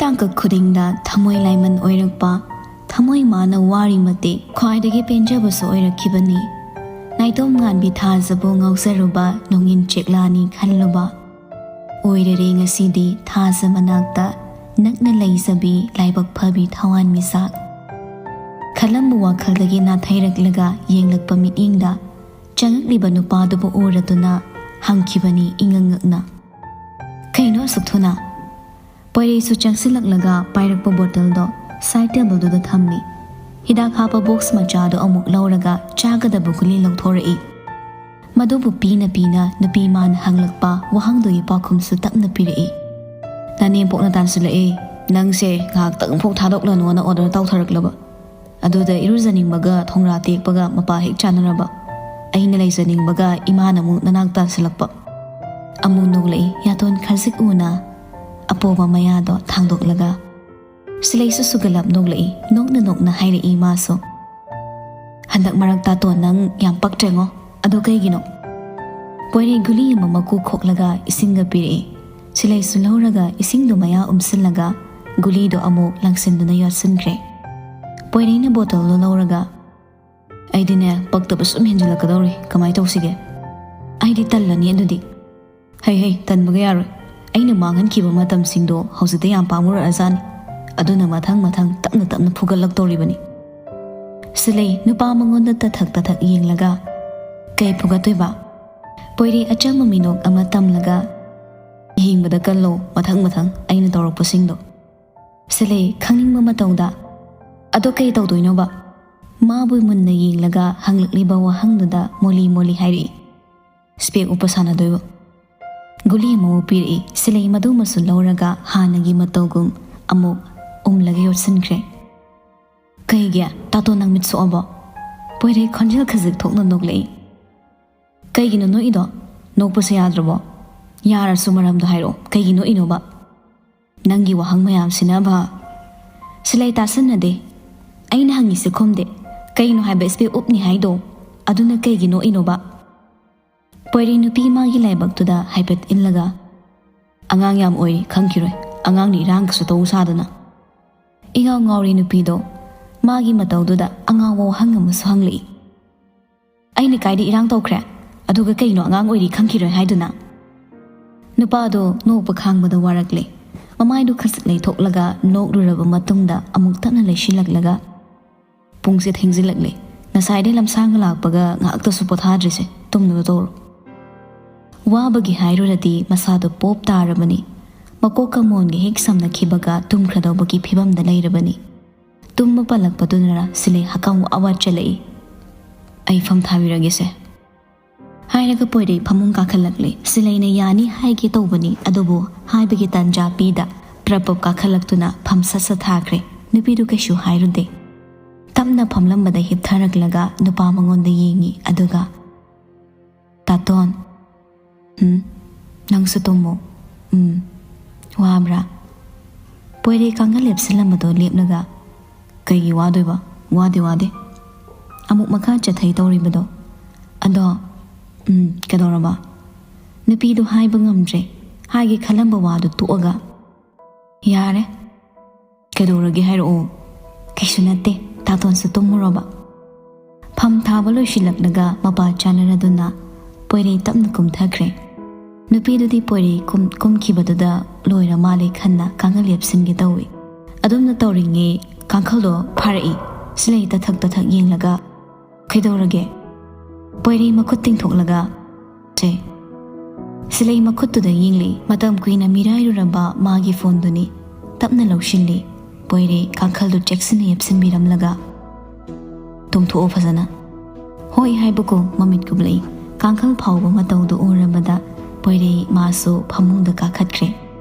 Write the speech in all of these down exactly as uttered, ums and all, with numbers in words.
ꯇꯥꯡꯀꯛ ꯈꯨꯗꯤꯡꯗ ꯊꯃꯣꯏ ꯂꯥꯏꯃꯟ ꯑꯣꯏꯔꯛꯄ, ꯊꯃꯣꯏ ꯃꯥꯅ ꯋꯥꯔꯤ ꯃꯇꯤꯛ ꯈ꯭ꯋꯥꯏꯗꯒꯤ ꯄꯦꯟꯖꯕꯁꯨ ꯑꯣꯏꯔꯛꯈꯤꯕꯅꯤ꯫ ꯅꯥꯏꯇꯣꯝ ꯉꯥꯟꯕꯤ ꯊꯥꯖꯕꯨ ꯉꯥꯎꯖꯔꯨꯕ ꯅꯣꯡꯏꯟ ꯆꯦꯛꯂꯥꯅꯤ ꯈꯜꯂꯨꯕ꯫ ꯑꯣꯏꯔꯔꯦ ꯉꯁꯤꯗꯤ ꯊꯥꯖ ꯃꯅꯥꯛꯇ ꯅꯛꯅ ꯂꯩꯖꯕꯤ ꯂꯥꯏꯕꯛ ꯐꯕꯤ ꯊꯋꯥꯟꯃꯤꯆꯥꯛ꯫ ꯈꯜꯂꯝꯕ ꯋꯥꯈꯜꯗꯒꯤ ꯅꯥꯊꯩꯔꯛꯂꯒ ꯌꯦꯡꯂꯛꯄ ꯃꯤꯠꯌꯦꯡꯗ ꯆꯪꯉꯛꯂꯤꯕ ꯅꯨꯄꯥꯗꯨꯕꯨ ꯎꯔꯗꯨꯅ ꯍꯪꯈꯤꯕꯅꯤ ꯏꯉꯛ ꯉꯛꯅ꯫ "ꯀꯩꯅꯣ ꯑꯁꯨꯛ ꯊꯨꯅ?" ꯄꯣꯏꯔꯩꯁꯨ ꯆꯪꯁꯤꯜꯂꯛꯂꯒ ꯄꯥꯏꯔꯛꯄ ꯕꯣꯇꯜꯗꯣ ꯁꯥꯏꯠ ꯇꯦꯕꯜꯗꯨꯗ ꯊꯝꯃꯤ꯫ ꯍꯤꯗꯥꯛ ꯍꯥꯞꯄ ꯕꯣꯛꯁ ꯃꯆꯥꯗꯣ ꯑꯃꯨꯛ ꯂꯧꯔꯒ ꯆꯥꯒꯗꯕ ꯒꯨꯂꯤ ꯂꯧꯊꯣꯔꯛꯏ꯫ ꯃꯗꯨꯕꯨ ꯄꯤꯅ ꯄꯤꯅ ꯅꯨꯄꯤ ꯃꯥꯅ ꯍꯪꯂꯛꯄ ꯋꯥꯍꯪꯗꯨꯒꯤ ꯄꯥꯎꯈꯨꯝꯁꯨ ꯇꯞꯅ ꯄꯤꯔꯛꯏ꯫ "ꯅꯅꯦꯝꯄꯣꯛꯅ ꯇꯥꯟꯁꯤꯜꯂꯛꯑꯦ, ꯅꯪꯁꯦ ꯉꯥꯏꯍꯥꯛꯇꯪ ꯐꯥꯎ ꯊꯥꯗꯣꯛꯂꯅꯣꯅ ꯑꯣꯔꯗꯔ ꯇꯧꯊꯔꯛꯂꯕ꯫ ꯑꯗꯨꯗ ꯏꯔꯨꯖꯅꯤꯡꯕꯒ ꯊꯣꯡꯒ꯭ꯔꯥ ꯇꯦꯛꯄꯒ ꯃꯄꯥ ꯍꯦꯛ ꯆꯥꯟꯅꯔꯕ꯫ ꯑꯩꯅ ꯂꯩꯖꯅꯤꯡꯕꯒ ꯏꯃꯥꯅ ꯑꯃꯨꯛ ꯅꯅꯥꯛ ꯇꯥꯟꯁꯤꯜꯂꯛꯄ꯫" ꯑꯃꯨꯛ ꯅꯣꯛꯂꯛꯏ ꯌꯥꯇꯣꯟ ꯈꯖꯤꯛ ꯎꯅ ꯑꯄꯣꯕ ꯃꯌꯥꯗꯣ ꯊꯥꯡꯗꯣꯛꯂꯒ꯫ ꯁꯤꯂꯩꯁꯨ ꯁꯨꯒꯂꯞ ꯅꯣꯛꯂꯛꯏ, ꯅꯣꯛꯅ ꯅꯣꯛꯅ ꯍꯥꯏꯔꯛꯏ ꯃꯥꯁꯨ꯫ "ꯍꯟꯗꯛ ꯃꯔꯛ ꯇꯥꯇꯣꯟ ꯅꯪ ꯌꯥꯝ ꯄꯛꯇ꯭ꯔꯦꯉꯣ, ꯑꯗꯣ ꯀꯩꯒꯤꯅꯣ?" ꯄꯣꯏꯔꯩ ꯒꯨꯂꯤ ꯑꯃ ꯃꯀꯨ ꯈꯣꯛꯂꯒ ꯏꯁꯤꯡꯒ ꯄꯤꯔꯛꯏ꯫ ꯁꯤꯂꯩꯁꯨ ꯂꯧꯔꯒ ꯏꯁꯤꯡꯗꯣ ꯃꯌꯥ ꯎꯝꯁꯤꯜꯂꯒ ꯒꯨꯂꯤꯗꯣ ꯑꯃꯨꯛ ꯂꯪꯁꯤꯟꯗꯨꯅ ꯌꯣꯠꯁꯤꯟꯈ꯭ꯔꯦ꯫ ꯄꯣꯏꯔꯩꯅ ꯕꯣꯇꯜꯗꯣ ꯂꯧꯔꯒ, "ꯑꯩꯗꯤꯅꯦ, ꯄꯛꯇꯕ ꯁꯨꯝ ꯍꯦꯟꯖꯤꯜꯂꯛꯀꯗꯧꯔꯦ, ꯀꯃꯥꯏ ꯇꯧꯁꯤꯒꯦ? ꯑꯩꯗꯤ ꯇꯜꯂꯅꯤ ꯑꯗꯨꯗꯤ꯫" "ꯍꯩ ꯍꯩ, ꯇꯟꯕꯒ ꯌꯥꯔꯣꯏ꯫ ꯑꯩꯅ ꯃꯥꯡꯍꯟꯈꯤꯕ ꯃꯇꯝꯁꯤꯡꯗꯣ ꯍꯧꯖꯤꯛꯇ ꯌꯥꯝ ꯄꯥꯝꯃꯨꯔꯛꯑꯖꯥꯠꯅꯤ꯫ ꯑꯗꯨꯅ ꯃꯊꯪ ꯃꯊꯪ ꯇꯞꯅ ꯇꯞꯅ ꯐꯨꯒꯠꯂꯛꯇꯧꯔꯤꯕꯅꯤ꯫" ꯁꯤꯂꯩ ꯅꯨꯄꯥ ꯃꯉꯣꯟꯗ ꯇꯊꯛ ꯇꯊꯛ ꯌꯦꯡꯂꯒ, "ꯀꯩ ꯐꯨꯒꯠꯇꯣꯏꯕ?" ꯄꯣꯏꯔꯩ ꯑꯆꯝꯕ ꯃꯤꯅꯣꯛ ꯑꯃ ꯇꯝꯂꯒ, "ꯌꯦꯡꯕꯗ ꯀꯜꯂꯣ, ꯃꯊꯪ ꯃꯊꯪ ꯑꯩꯅ ꯇꯧꯔꯛꯄꯁꯤꯡꯗꯣ꯫" ꯁꯤꯂꯩ ꯈꯪꯅꯤꯡꯕ ꯃꯇꯧꯗ, "ꯑꯗꯣ ꯀꯩ ꯇꯧꯗꯣꯏꯅꯣꯕ?" ꯃꯥꯕꯨ ꯃꯨꯟꯅ ꯌꯦꯡꯂꯒ ꯍꯪꯂꯛꯂꯤꯕ ꯋꯥꯍꯪꯗꯨꯗ ꯃꯣꯂꯤ ꯃꯣꯂꯤ ꯍꯥꯏꯔꯛꯏ, "ꯁ꯭ꯄꯦꯛ ꯎꯞꯄ ꯁꯥꯟꯅꯗꯣꯏꯕ꯫" ꯒꯨꯂꯤ ꯑꯃꯃꯨꯛ ꯄꯤꯔꯛꯏ꯫ ꯁꯤꯂꯩ ꯃꯗꯨꯃꯁꯨ ꯂꯧꯔꯒ ꯍꯥꯟꯅꯒꯤ ꯃꯇꯧꯒꯨꯝ ꯑꯃꯨꯛ ꯎꯝꯂꯒ ꯌꯣꯠꯁꯤꯟꯈ꯭ꯔꯦ꯫ "ꯀꯩꯒꯤ? ꯇꯥꯇꯣꯟ ꯅꯪ ꯃꯤꯠ ꯁꯣꯛꯑꯕꯣ?" ꯄꯣꯏꯔꯩ ꯈꯣꯟꯖꯦꯜ ꯈꯖꯤꯛ ꯊꯣꯛꯅ ꯅꯣꯛꯂꯛꯏ꯫ "ꯀꯩꯒꯤꯅꯣ ꯅꯣꯛꯏꯗꯣ? ꯅꯣꯛꯄꯁꯦ ꯌꯥꯗ꯭ꯔꯕꯣ? ꯌꯥꯔꯁꯨ ꯃꯔꯝꯗꯣ ꯍꯥꯏꯔꯛꯑꯣ, ꯀꯩꯒꯤ ꯅꯣꯛꯏꯅꯣꯕ?" "ꯅꯪꯒꯤ ꯋꯥꯍꯪ ꯃꯌꯥꯝꯁꯤꯅꯕ꯫" ꯁꯤꯂꯩ ꯇꯥꯁꯟꯅꯗꯦ꯫ "ꯑꯩꯅ ꯍꯪꯉꯤꯁꯦ ꯈꯨꯝꯗꯦ꯫ ꯀꯩꯅꯣ ꯍꯥꯏꯕ ꯁ꯭ꯄꯦꯛ ꯎꯞꯅꯤ ꯍꯥꯏꯗꯣ? ꯑꯗꯨꯅ ꯀꯩꯒꯤ ꯅꯣꯛꯏꯅꯣꯕ?" ꯄꯣꯏꯔꯩ ꯅꯨꯄꯤ ꯃꯥꯒꯤ ꯂꯥꯏꯕꯛꯇꯨꯗ ꯍꯥꯏꯐꯦꯠ ꯏꯜꯂꯒ, "ꯑꯉꯥꯡ ꯌꯥꯝ ꯑꯣꯏꯔꯤ, ꯈꯪꯈꯤꯔꯣꯏ꯫ ꯑꯉꯥꯡꯅ ꯏꯔꯥꯡꯒꯁꯨ ꯇꯧ ꯁꯥꯗꯅ꯫ ꯏꯉꯥꯎ ꯉꯥꯎꯔꯤ ꯅꯨꯄꯤꯗꯣ ꯃꯥꯒꯤ ꯃꯇꯧꯗꯨꯗ ꯑꯉꯥꯎꯕ ꯋꯥꯍꯪ ꯑꯃꯁꯨ ꯍꯪꯂꯛꯏ꯫ "ꯑꯩꯅ ꯀꯥꯏꯗ ꯏꯔꯥꯡ ꯇꯧꯈ꯭ꯔꯦ? ꯑꯗꯨꯒ ꯀꯩꯅꯣ ꯑꯉꯥꯡ ꯑꯣꯏꯔꯤ ꯈꯪꯈꯤꯔꯣꯏ ꯍꯥꯏꯗꯨꯅ?" ꯅꯨꯄꯥꯗꯣ ꯅꯣꯛꯄ ꯈꯥꯡꯕꯗ ꯋꯥꯔꯛꯂꯦ꯫ ꯃꯃꯥꯏꯗꯨ ꯈꯖꯤꯛ ꯂꯩꯊꯣꯛꯂꯒ ꯅꯣꯛꯂꯨꯔꯕ ꯃꯇꯨꯡꯗ ꯑꯃꯨꯛ ꯇꯞꯅ ꯂꯩꯁꯤꯜꯂꯛꯂꯒ "ꯄꯨꯡꯁꯦ ꯊꯦꯡꯖꯤꯜꯂꯛꯂꯦ꯫ ꯉꯁꯥꯏꯗꯩ ꯂꯝꯁꯥꯡꯅ ꯂꯥꯛꯄꯒ ꯉꯥꯏꯍꯥꯛꯇꯁꯨ ꯄꯣꯊꯥꯗ꯭ꯔꯤꯁꯦ꯫ ꯇꯨꯝꯅꯕ ꯇꯧꯔꯣ꯫" ꯋꯥꯕꯒꯤ ꯍꯥꯏꯔꯨꯔꯗꯤ ꯃꯁꯥꯗꯣ ꯄꯣꯞ ꯇꯥꯔꯕꯅꯤ꯫ ꯃꯀꯣꯛꯀ ꯃꯣꯟꯒ ꯍꯦꯛ ꯁꯝꯅꯈꯤꯕꯒ ꯇꯨꯝꯈ꯭ꯔꯗꯧꯕꯒꯤ ꯐꯤꯕꯝꯗ ꯂꯩꯔꯕꯅꯤ꯫ ꯇꯨꯝꯕ ꯄꯜꯂꯛꯄꯗꯨꯅꯔ ꯁꯤꯂꯩ ꯍꯀꯥꯝ ꯋꯥ ꯋꯥ ꯆꯜꯂꯛꯏ꯫ "ꯑꯩ ꯐꯝ ꯊꯥꯕꯤꯔꯒꯦꯁꯦ꯫" ꯍꯥꯏꯔꯒ ꯄꯣꯏꯔꯩ ꯐꯃꯨꯡ ꯀꯥꯈꯠꯂꯛꯂꯦ꯫ ꯁꯤꯂꯩꯅ ꯌꯥꯅꯤ ꯍꯥꯏꯒꯦ ꯇꯧꯕꯅꯤ, ꯑꯗꯨꯕꯨ ꯍꯥꯏꯕꯒꯤ ꯇꯥꯟꯖꯥ ꯄꯤꯗ ꯄ꯭ꯔꯞ ꯄꯞ ꯀꯥꯈꯠꯂꯛꯇꯨꯅ ꯐꯝ ꯁꯠ ꯁꯠ ꯊꯥꯈ꯭ꯔꯦ꯫ ꯅꯨꯄꯤꯗꯨ ꯀꯩꯁꯨ ꯍꯥꯏꯔꯨꯗꯦ꯫ ꯇꯞꯅ ꯐꯝꯂꯝꯕꯗ ꯍꯤꯞꯊꯔꯛꯂꯒ ꯅꯨꯄꯥ ꯃꯉꯣꯟꯗ ꯌꯦꯡꯉꯤ, ꯑꯗꯨꯒ, "ꯇꯥꯇꯣꯟ, ꯎꯝ, ꯅꯪꯁꯨ ꯇꯨꯝꯃꯣ꯫ ꯎꯝ, ꯋꯥꯕ꯭ꯔꯥ?" ꯄꯣꯏꯔꯩ ꯀꯥꯡꯒꯜ ꯂꯦꯞꯁꯤꯜꯂꯝꯕꯗꯣ ꯂꯦꯞꯂꯒ, "ꯀꯩꯒꯤ ꯋꯥꯗꯣꯏꯕ? ꯋꯥꯗꯦ, ꯋꯥꯗꯦ꯫" ꯑꯃꯨꯛ ꯃꯈꯥ ꯆꯠꯊꯩ ꯇꯧꯔꯤꯕꯗꯣ꯫ "ꯑꯗꯣ, ꯎꯝ, ꯀꯩꯗꯧꯔꯕ?" ꯅꯨꯄꯤꯗꯣ ꯍꯥꯏꯕ ꯉꯝꯗ꯭ꯔꯦ꯫ ꯍꯥꯏꯒꯦ ꯈꯜꯂꯝꯕ ꯋꯥꯗꯨ ꯇꯣꯛꯑꯒ, "ꯌꯥꯔꯦ, ꯀꯩꯗꯧꯔꯒꯦ ꯍꯥꯏꯔꯛꯑꯣ꯫" "ꯀꯩꯁꯨ ꯅꯠꯇꯦ, ꯇꯥꯇꯣꯟꯁꯨ ꯇꯨꯝꯃꯨꯔꯣꯕ꯫" ꯐꯝ ꯊꯥꯕ ꯂꯣꯏꯁꯤꯜꯂꯛꯂꯒ ꯃꯄꯥ ꯆꯥꯅꯔꯗꯨꯅ ꯄꯣꯏꯔꯩ ꯇꯞꯅ ꯀꯨꯝꯊꯈ꯭ꯔꯦ꯫ ꯅꯨꯄꯤꯗꯨꯗꯤ ꯄꯣꯏꯔꯩ ꯀꯨꯝ-, ꯀꯨꯝꯈꯤꯕꯗꯨꯗ ꯂꯣꯏꯔ ꯃꯥꯜꯂꯦ ꯈꯟꯅ ꯀꯥꯡꯒꯜ ꯌꯦꯞꯁꯤꯟꯒꯦ ꯇꯧꯏ꯫ ꯑꯗꯨꯝꯅ ꯇꯧꯔꯤꯉꯩ ꯀꯥꯡꯈꯜꯗꯣ ꯐꯥꯔꯛꯏ꯫ ꯁꯤꯂꯩ ꯇꯊꯛ ꯇꯊꯛ ꯌꯦꯡꯂꯒ, "ꯀꯩꯗꯧꯔꯒꯦ?" ꯄꯣꯏꯔꯩ ꯃꯈꯨꯠ ꯇꯤꯡꯊꯣꯛꯂꯒ, ꯆꯦ꯫ ꯁꯤꯂꯩ ꯃꯈꯨꯠꯇꯨꯗ ꯌꯦꯡꯂꯤ꯫ ꯃꯇꯝ ꯀꯨꯏꯅ ꯃꯤꯔꯥꯏꯔꯨꯔꯕ ꯃꯥꯒꯤ ꯐꯣꯟꯗꯨꯅꯤ꯫ ꯇꯞꯅ ꯂꯧꯁꯤꯜꯂꯤ꯫ ꯄꯣꯏꯔꯩ ꯀꯥꯡꯈꯜꯗꯨ ꯆꯦꯛꯁꯤꯟꯅ ꯌꯦꯞꯁꯤꯟꯕꯤꯔꯝꯂꯒ, "ꯇꯨꯝꯊꯣꯛꯑꯣ ꯐꯖꯅ꯫" ꯍꯣꯏ ꯍꯥꯏꯕꯒꯨꯝ ꯃꯃꯤꯠ ꯀꯨꯞꯂꯛꯏ꯫ ꯀꯥꯡꯈꯜ ꯐꯥꯎꯕ ꯃꯇꯧꯗꯨ ꯎꯔꯕꯗ ꯄꯣꯏꯔꯩ ꯃꯥꯁꯨ ꯐꯃꯨꯡꯗ ꯀꯥꯈꯠꯈ꯭ꯔꯦ꯫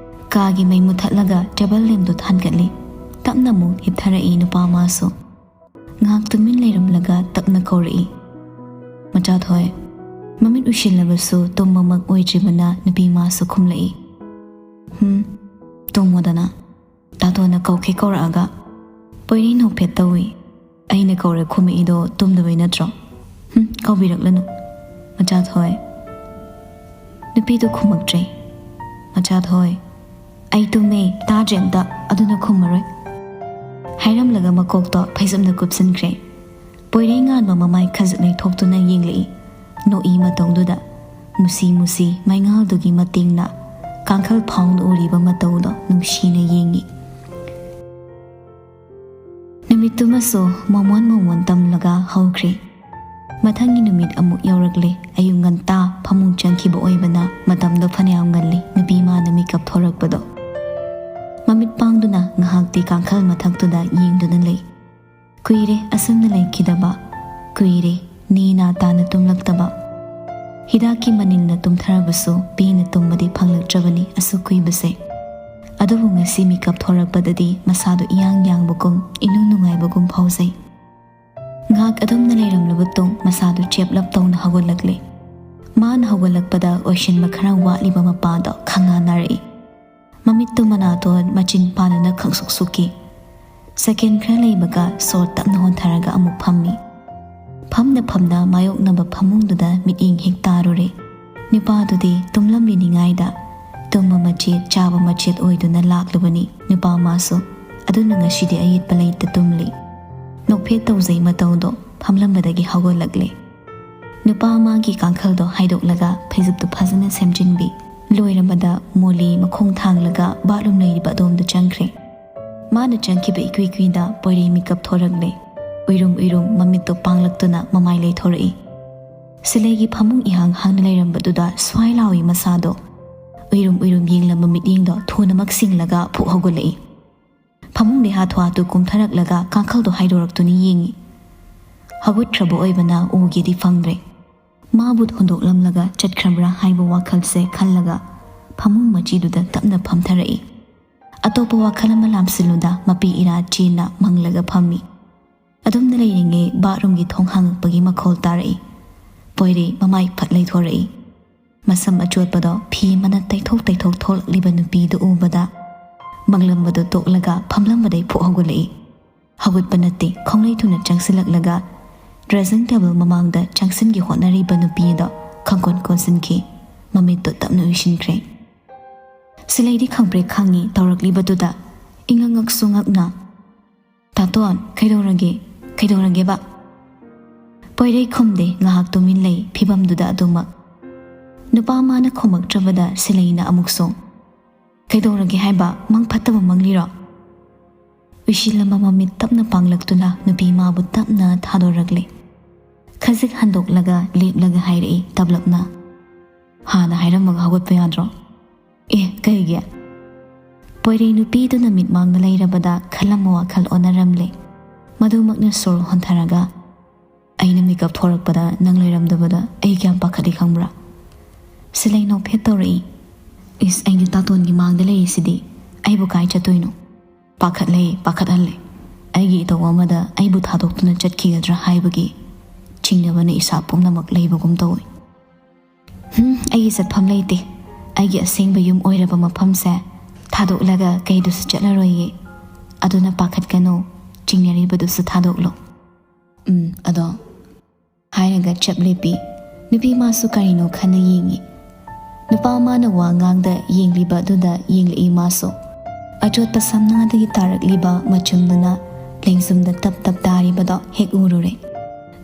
ꯀꯥꯒꯤ ꯃꯩ ꯃꯨꯊꯠꯂꯒ ꯇꯦꯕꯜ ꯂꯦꯝꯗꯨ ꯊꯥꯟꯒꯠꯂꯤ꯫ ꯇꯞꯅ ꯑꯃꯨꯛ ꯍꯤꯞꯊꯔꯛꯏ ꯅꯨꯄꯥ ꯃꯥꯁꯨ꯫ ꯉꯥꯏꯍꯥꯛ ꯇꯨꯃꯤꯟ ꯂꯩꯔꯝꯂꯒ ꯇꯞꯅ ꯀꯧꯔꯛꯏ, "ꯃꯆꯥꯊꯣꯏ꯫" ꯃꯃꯤꯠ ꯎꯏꯁꯤꯜꯂꯕꯁꯨ ꯇꯨꯝꯕꯃꯛ ꯑꯣꯏꯗ꯭ꯔꯤꯕꯅ ꯅꯨꯄꯤ ꯃꯥꯁꯨ ꯈꯨꯝꯂꯛꯏ, "ꯍꯨꯝ, ꯇꯨꯝꯃꯣꯗꯅ꯫" ꯇꯥꯇꯣꯟꯅ ꯀꯧꯈꯤ ꯀꯧꯔꯛꯑꯒ ꯄꯣꯏꯔꯩ ꯅꯣꯛꯐꯦꯠ ꯇꯧꯏ꯫ "ꯑꯩꯅ ꯀꯧꯔꯦ ꯈꯨꯝꯃꯛꯏꯗꯣ ꯇꯨꯝꯗꯕꯩ ꯅꯠꯇ꯭ꯔꯣ? ꯍꯨꯝ, ꯀꯧꯕꯤꯔꯛꯂꯅꯨ, ꯃꯆꯥꯊꯣꯏ꯫" ꯅꯨꯄꯤꯗꯨ ꯈꯨꯝꯃꯛꯇ꯭ꯔꯦ꯫ "ꯃꯆꯥꯊꯣꯏ, "ꯑꯩ ꯇꯨꯝꯃꯦ, ꯇꯥꯗ꯭ꯔꯦ ꯑꯝꯇ, ꯑꯗꯨꯅ ꯈꯨꯝꯃꯔꯣꯏ," ꯍꯥꯏꯔꯝꯂꯒ ꯃꯀꯣꯛꯇꯣ ꯐꯩꯖꯨꯞꯅ ꯀꯨꯞꯁꯤꯟꯈ꯭ꯔꯦ꯫ ꯄꯣꯏꯔꯩ ꯉꯥꯟꯕ ꯃꯃꯥꯏ ꯈꯖꯤꯛ ꯂꯩꯊꯣꯛꯇꯨꯅ ꯌꯦꯡꯂꯛꯏ꯫ ꯅꯣꯛꯏ ꯃꯇꯧꯗꯨꯗ ꯃꯨꯁꯤ ꯃꯨꯁꯤ ꯃꯩꯉꯥꯜꯗꯨꯒꯤ ꯃꯇꯦꯡꯅ ꯀꯥꯡꯈꯜ ꯐꯥꯎꯅ ꯎꯔꯤꯕ ꯃꯇꯧꯗꯣ ꯅꯨꯡꯁꯤꯅ ꯌꯦꯡꯉꯤ꯫ ꯅꯨꯃꯤꯠꯇꯨꯃꯁꯨ ꯃꯣꯃꯣꯟ ꯃꯣꯃꯣꯟ ꯇꯝꯂꯒ ꯍꯧꯈ꯭ꯔꯦ꯫ ꯃꯊꯪꯒꯤ ꯅꯨꯃꯤꯠ ꯑꯃꯨꯛ ꯌꯧꯔꯛꯂꯦ꯫ ꯑꯌꯨꯛ ꯉꯟꯇꯥ ꯐꯃꯨꯡ ꯆꯪꯈꯤꯕ ꯑꯣꯏꯕꯅ ꯃꯇꯝꯗꯣ ꯐꯅꯌꯥꯝ ꯉꯜꯂꯤ ꯅꯨꯄꯤ ꯃꯥꯅ ꯃꯤꯀꯞ ꯊꯣꯔꯛꯄꯗꯣ꯫ ꯃꯃꯤꯠ ꯄꯥꯡꯗꯨꯅ ꯉꯥꯏꯍꯥꯛꯇꯤ ꯀꯥꯡꯈꯜ ꯃꯊꯛꯇꯨꯗ ꯌꯦꯡꯗꯨꯅ ꯂꯩ꯫ ꯀꯨꯏꯔꯦ ꯑꯁꯨꯝꯅ ꯂꯩꯈꯤꯗꯕ, ꯀꯨꯏꯔꯦ ꯅꯦꯅꯥ ꯇꯥꯅ ꯇꯨꯝꯂꯛꯇꯕ꯫ ꯍꯤꯗꯥꯛꯀꯤ ꯃꯅꯤꯜꯅ ꯇꯨꯝꯊꯔꯕꯁꯨ ꯄꯦꯟꯅ ꯇꯨꯝꯕꯗꯤ ꯐꯪꯂꯛꯇ꯭ꯔꯕꯅꯤ ꯑꯁꯨꯛ ꯀꯨꯏꯕꯁꯦ꯫ ꯑꯗꯨꯕꯨ ꯉꯁꯤ ꯃꯤꯀꯞ ꯊꯣꯔꯛꯄꯗꯗꯤ ꯃꯁꯥꯗꯣ ꯏꯌꯥꯡ ꯌꯥꯡꯕꯒꯨꯝ, ꯏꯅꯨꯡ ꯅꯨꯡꯉꯥꯏꯕꯒꯨꯝ ꯐꯥꯎꯖꯩ꯫ ꯉꯥꯏꯍꯥꯛ ꯑꯗꯨꯝꯅ ꯂꯩꯔꯝꯂꯕ ꯇꯨꯡ ꯃꯁꯥꯗꯨ ꯆꯦꯞꯂꯞ ꯇꯧꯅ ꯍꯧꯒꯠꯂꯛꯂꯦ꯫ ꯃꯥꯅ ꯍꯧꯒꯠꯂꯛꯄꯗ ꯑꯣꯏꯁꯤꯟꯕ ꯈꯔ ꯋꯥꯠꯂꯤꯕ ꯃꯄꯥꯗꯣ ꯈꯪꯉꯥꯟꯅꯔꯛꯏ꯫ ꯃꯃꯤꯠꯇꯨ ꯃꯅꯥꯇꯣꯟ ꯃꯆꯤꯟ ꯄꯥꯟꯗꯨꯅ ꯈꯪꯁꯨꯛ ꯁꯨꯛꯈꯤ꯫ ꯁꯦꯀꯦꯟ ꯈꯔ ꯂꯩꯕꯒ ꯁꯣꯔ ꯇꯞꯅ ꯍꯣꯟꯊꯔꯒ ꯑꯃꯨꯛ ꯐꯝꯃꯤ꯫ ꯐꯝꯅ ꯐꯝꯅ ꯃꯥꯌꯣꯛꯅꯕ ꯐꯃꯨꯡꯗꯨꯗ ꯃꯤꯠꯌꯦꯡ ꯍꯦꯛ ꯇꯥꯔꯨꯔꯦ꯫ ꯅꯨꯄꯥꯗꯨꯗꯤ ꯇꯨꯝꯂꯝꯂꯤꯅꯤꯉꯥꯏꯗ ꯇꯨꯝꯕ ꯃꯆꯦꯠ ꯆꯥꯕ ꯃꯆꯦꯠ ꯑꯣꯏꯗꯨꯅ ꯂꯥꯛꯂꯨꯕꯅꯤ꯫ ꯅꯨꯄꯥ ꯃꯥꯁꯨ ꯑꯗꯨꯅ ꯉꯁꯤꯗꯤ ꯑꯌꯦꯠꯄ ꯂꯩꯇ ꯇꯨꯝꯂꯤ꯫ ꯅꯣꯛꯐꯦꯠ ꯇꯧꯖꯩ ꯃꯇꯧꯗꯣ ꯐꯝꯂꯝꯕꯗꯒꯤ ꯍꯧꯒꯠꯂꯛꯂꯦ꯫ ꯅꯨꯄꯥ ꯃꯥꯒꯤ ꯀꯥꯡꯈꯜꯗꯣ ꯍꯥꯏꯗꯣꯛꯂꯒ ꯐꯩꯖꯨꯞꯇꯨ ꯐꯖꯅ ꯁꯦꯝꯖꯤꯟꯕꯤ꯫ ꯂꯣꯏꯔꯝꯕꯗ ꯃꯣꯂꯤ ꯃꯈꯣꯡ ꯊꯥꯡꯂꯒ ꯕꯥꯠꯔꯨꯝ ꯂꯩꯔꯤꯕ ꯑꯗꯣꯝꯗ ꯆꯪꯈ꯭ꯔꯦ꯫ ꯃꯥꯅ ꯆꯪꯈꯤꯕ ꯏꯀꯨꯏ ꯀꯨꯏꯗ ꯄꯣꯏꯔꯩ ꯃꯤꯀꯞ ꯊꯣꯔꯛꯂꯦ꯫ ꯎꯏꯔꯨꯝ ꯎꯏꯔꯨꯝ ꯃꯃꯤꯠꯇꯣ ꯄꯥꯡꯂꯛꯇꯨꯅ ꯃꯃꯥꯏ ꯂꯩꯊꯣꯔꯛꯏ꯫ ꯁꯤꯂꯩꯒꯤ ꯐꯃꯨꯡ ꯏꯍꯥꯡ ꯍꯥꯡꯅ ꯂꯩꯔꯝꯕꯗꯨꯗ ꯁ꯭ꯋꯥꯏ ꯂꯥꯎꯏ ꯃꯁꯥꯗꯣ꯫ ꯎꯏꯔꯨꯝ ꯎꯏꯔꯨꯝ ꯌꯦꯡꯂꯝꯕ ꯃꯤꯠꯌꯦꯡꯗꯣ ꯊꯨꯅꯃꯛ ꯁꯤꯡꯂꯒ ꯐꯨꯛ ꯍꯧꯒꯠꯂꯛꯏ꯫ ꯐꯃꯨꯡꯗꯩ ꯍꯥꯊꯨ ꯍꯥꯊꯨ ꯀꯨꯝꯊꯔꯛꯂꯒ ꯀꯥꯡꯈꯜꯗꯣ ꯍꯥꯏꯗꯣꯔꯛꯇꯨꯅ ꯌꯦꯡꯉꯤ꯫ ꯍꯧꯒꯠꯈ꯭ꯔꯕ ꯑꯣꯏꯕꯅ ꯎꯒꯦꯗꯤ ꯐꯪꯗ꯭ꯔꯦ꯫ ꯃꯥꯕꯨ ꯍꯨꯟꯗꯣꯛꯂꯝꯂꯒ ꯆꯠꯈ꯭ꯔꯕ꯭ꯔꯥ ꯍꯥꯏꯕ ꯋꯥꯈꯜꯁꯦ ꯈꯜꯂꯒ ꯐꯃꯨꯡ ꯃꯆꯤꯗꯨꯗ ꯇꯞꯅ ꯐꯝꯊꯔꯛꯏ꯫ ꯑꯇꯣꯞꯄ ꯋꯥꯈꯜ ꯑꯃ ꯂꯥꯝꯁꯤꯜꯂꯨꯗ ꯃꯄꯤ ꯏꯔꯥ ꯆꯦꯟꯅ ꯃꯪꯂꯒ ꯐꯝꯃꯤ꯫ ꯑꯗꯨꯝꯅ ꯂꯩꯔꯤꯉꯩ ꯕꯥꯠꯔꯨꯝꯒꯤ ꯊꯣꯡ ꯍꯥꯡꯉꯛꯄꯒꯤ ꯃꯈꯣꯜ ꯇꯥꯔꯛꯏ꯫ ꯄꯣꯏꯔꯩ ꯃꯃꯥꯏ ꯐꯠ ꯂꯩꯊꯣꯔꯛꯏ꯫ ꯃꯁꯝ ꯑꯆꯣꯠꯄꯗꯣ ꯐꯤ ꯑꯃꯅ ꯇꯩꯊꯣꯛ ꯇꯩꯊꯣꯛ ꯊꯣꯛꯂꯛꯂꯤꯕ ꯅꯨꯄꯤꯗꯨ ꯎꯕꯗ ꯃꯪꯂꯝꯕꯗꯨ ꯇꯣꯛꯂꯒ ꯐꯝꯂꯝꯕꯗꯩ ꯐꯨꯛ ꯍꯧꯒꯠꯂꯛꯏ꯫ ꯍꯧꯒꯠꯄ ꯅꯠꯇꯦ, ꯈꯣꯡꯂꯩ ꯊꯨꯅ ꯆꯪꯁꯤꯜꯂꯛꯂꯒ ꯗ꯭ꯔꯦꯁꯤꯡ ꯇꯦꯕꯜ ꯃꯃꯥꯡꯗ ꯆꯪꯁꯤꯟꯒꯦ ꯍꯣꯠꯅꯔꯤꯕ ꯅꯨꯄꯤ ꯑꯗꯣ ꯈꯪꯀꯣꯟ ꯀꯣꯟꯁꯤꯟꯈꯤ꯫ ꯃꯃꯤꯠꯇꯨ ꯇꯞꯅ ꯎꯏꯁꯤꯟꯈ꯭ꯔꯦ꯫ ꯁꯤꯂꯩꯗꯤ ꯈꯪꯄ꯭ꯔꯦꯛ ꯈꯪꯉꯤ ꯇꯧꯔꯛꯂꯤꯕꯗꯨꯗ ꯏꯉꯛ ꯉꯛꯁꯨ ꯉꯛꯅ, "ꯇꯥꯇꯣꯟ, ꯀꯩꯗꯧꯔꯒꯦ? ꯀꯩꯗꯧꯔꯒꯦꯕ?" ꯄꯣꯏꯔꯩ ꯈꯨꯝꯗꯦ, ꯉꯥꯏꯍꯥꯛ ꯇꯨꯃꯤꯟ ꯂꯩ ꯐꯤꯕꯝꯗꯨꯗ ꯑꯗꯨꯃꯛ꯫ ꯅꯨꯄꯥ ꯃꯥꯅ ꯈꯨꯝꯃꯛꯇ꯭ꯔꯕꯗ ꯁꯤꯂꯩꯅ ꯑꯃꯨꯛꯁꯨ, "ꯀꯩꯗꯧꯔꯒꯦ ꯍꯥꯏꯕ? ꯃꯪ ꯐꯠꯇꯕ ꯃꯪꯂꯤꯔꯣ?" ꯎꯏꯁꯤꯜꯂꯝꯕ ꯃꯃꯤꯠ ꯇꯞꯅ ꯄꯥꯡꯂꯛꯇꯨꯅ ꯅꯨꯄꯤ ꯃꯥꯕꯨ ꯇꯞꯅ ꯊꯥꯗꯣꯔꯛꯂꯦ꯫ ꯈꯖꯤꯛ ꯍꯟꯗꯣꯛꯂꯒ ꯂꯦꯞꯂꯒ ꯍꯥꯏꯔꯛꯏ ꯇꯞꯂꯞꯅ, "ꯍꯥꯟꯅ ꯍꯥꯏꯔꯝꯃꯒ ꯍꯧꯒꯠꯄ ꯌꯥꯗ꯭ꯔꯣ?" "ꯑꯦ, ꯀꯩꯒꯤ?" ꯄꯣꯏꯔꯩ ꯅꯨꯄꯤꯗꯨꯅ ꯃꯤꯠꯃꯥꯡꯗ ꯂꯩꯔꯕꯗ ꯈꯜꯂꯝꯕ ꯋꯥꯈꯜ ꯑꯣꯟꯅꯔꯝꯂꯦ꯫ ꯃꯗꯨꯃꯛꯅ ꯁꯣꯔ ꯍꯣꯟꯊꯔꯒ, "ꯑꯩꯅ ꯃꯤꯀꯞ ꯊꯣꯔꯛꯄꯗ ꯅꯪ ꯂꯩꯔꯝꯗꯕꯗ ꯑꯩ ꯀꯌꯥꯝ ꯄꯥꯈꯠꯂꯤ ꯈꯪꯕ꯭ꯔꯥ?" ꯁꯤꯂꯩ ꯅꯣꯛꯐꯦꯠ ꯇꯧꯔꯛꯏ꯫ "ꯏꯁ, ꯑꯩꯒꯤ ꯇꯥꯇꯣꯟꯒꯤ ꯃꯥꯡꯗ ꯂꯩꯔꯤꯁꯤꯗꯤ ꯑꯩꯕꯨ ꯀꯥꯏ ꯆꯠꯇꯣꯏꯅꯣ? ꯄꯥꯈꯠꯂꯦ, ꯄꯥꯈꯠꯍꯜꯂꯦ꯫ ꯑꯩꯒꯤ ꯏꯇꯧ ꯑꯃꯗ ꯑꯩꯕꯨ ꯊꯥꯗꯣꯛꯇꯨꯅ ꯆꯠꯈꯤꯒꯗ꯭ꯔꯥ ꯍꯥꯏꯕꯒꯤ ꯆꯤꯡꯅꯕꯅ ꯏꯁꯥ ꯄꯨꯝꯅꯃꯛ ꯂꯩꯕꯒꯨꯝ ꯇꯧꯏ꯫ ꯍꯨꯝ, ꯑꯩꯒꯤ ꯆꯠꯐꯝ ꯂꯩꯇꯦ꯫ ꯑꯩꯒꯤ ꯑꯁꯦꯡꯕ ꯌꯨꯝ ꯑꯣꯏꯔꯕ ꯃꯐꯝꯁꯦ ꯊꯥꯗꯣꯛꯂꯒ ꯀꯩꯗꯨꯁꯨ ꯆꯠꯂꯔꯣꯏꯌꯦ꯫ ꯑꯗꯨꯅ ꯄꯥꯈꯠꯀꯅꯨ, ꯆꯤꯡꯅꯔꯤꯕꯗꯨꯁꯨ ꯊꯥꯗꯣꯛꯂꯣ꯫ ꯎꯝ, ꯑꯗꯣ," ꯍꯥꯏꯔꯒ ꯆꯞ ꯂꯦꯞꯄꯤ꯫ ꯅꯨꯄꯤ ꯃꯥꯁꯨ ꯀꯔꯤꯅꯣ ꯈꯟꯅ ꯌꯦꯡꯉꯤ꯫ ꯅꯨꯄꯥ ꯃꯥꯅ ꯋꯥ ꯉꯥꯡꯗ ꯌꯦꯡꯂꯤꯕ ꯑꯗꯨꯗ ꯌꯦꯡꯂꯛꯏ ꯃꯥꯁꯨ꯫ ꯑꯆꯣꯠꯄ ꯁꯝꯅꯥꯗꯒꯤ ꯇꯥꯔꯛꯂꯤꯕ ꯃꯆꯨꯝꯗꯨꯅ ꯂꯦꯡꯖꯨꯝꯗ ꯇꯞ ꯇꯞ ꯇꯥꯔꯤꯕꯗꯣ ꯍꯦꯛ ꯎꯔꯨꯔꯦ꯫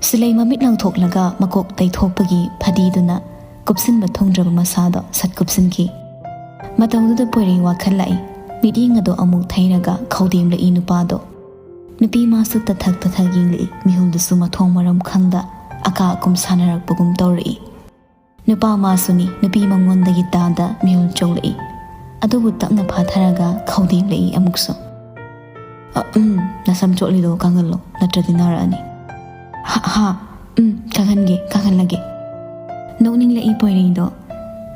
ꯁꯤꯂꯩ ꯃꯃꯤꯠ ꯂꯥꯎꯊꯣꯛꯂꯒ ꯃꯀꯣꯛ ꯇꯩꯊꯣꯛꯄꯒꯤ ꯐꯗꯤꯗꯨꯅ ꯀꯨꯞꯁꯤꯟꯕ ꯊꯨꯡꯗ꯭ꯔꯕ ꯃꯁꯥꯗꯣ ꯁꯠ ꯀꯨꯞꯁꯤꯟꯈꯤ꯫ ꯃꯇꯧꯗꯨꯗ ꯄꯣꯏꯔꯩ ꯋꯥꯈꯜ ꯂꯥꯛꯏ꯫ ꯃꯤꯠꯌꯦꯡ ꯑꯗꯣ ꯑꯃꯨꯛ ꯊꯩꯔꯒ ꯈꯧꯗꯦꯝꯂꯛꯏ ꯅꯨꯄꯥꯗꯣ꯫ ꯅꯨꯄꯤ ꯃꯥꯁꯨ ꯇꯊꯛ ꯇꯊꯛ ꯌꯦꯡꯂꯛꯏ, ꯃꯤꯍꯨꯜꯗꯨꯁꯨ ꯃꯊꯣꯡ ꯃꯔꯝ ꯈꯪꯗ ꯑꯀꯥ ꯑꯀꯨꯝ ꯁꯥꯟꯅꯔꯛꯄꯒꯨꯝ ꯇꯧꯔꯛꯏ꯫ ꯅꯨꯄꯥ ꯃꯥꯁꯨꯅꯤ, ꯅꯨꯄꯤ ꯃꯉꯣꯟꯗꯒꯤ ꯇꯥꯗ ꯃꯤꯍꯨꯜ ꯆꯣꯡꯂꯛꯏ꯫ ꯑꯗꯨꯕꯨ ꯇꯞꯅ ꯐꯥꯊꯔꯒ ꯈꯧꯗꯦꯝꯂꯛꯏ ꯑꯃꯨꯛꯁꯨ꯫ "ꯑ, ꯎꯝ, ꯅꯁꯝ ꯆꯣꯠꯂꯤꯗꯣ ꯀꯪꯍꯜꯂꯣ, ꯅꯠꯇ꯭ꯔꯗꯤ ꯅꯥꯔꯛꯑꯅꯤ꯫" "ꯍꯥ, ꯍꯥ, ꯎꯝ, ꯀꯪꯍꯟꯒꯦ, ꯀꯪꯍꯜꯂꯒꯦ꯫" ꯅꯣꯛꯅꯤꯡꯂꯛꯏ ꯄꯣꯏꯔꯩꯗꯣ꯫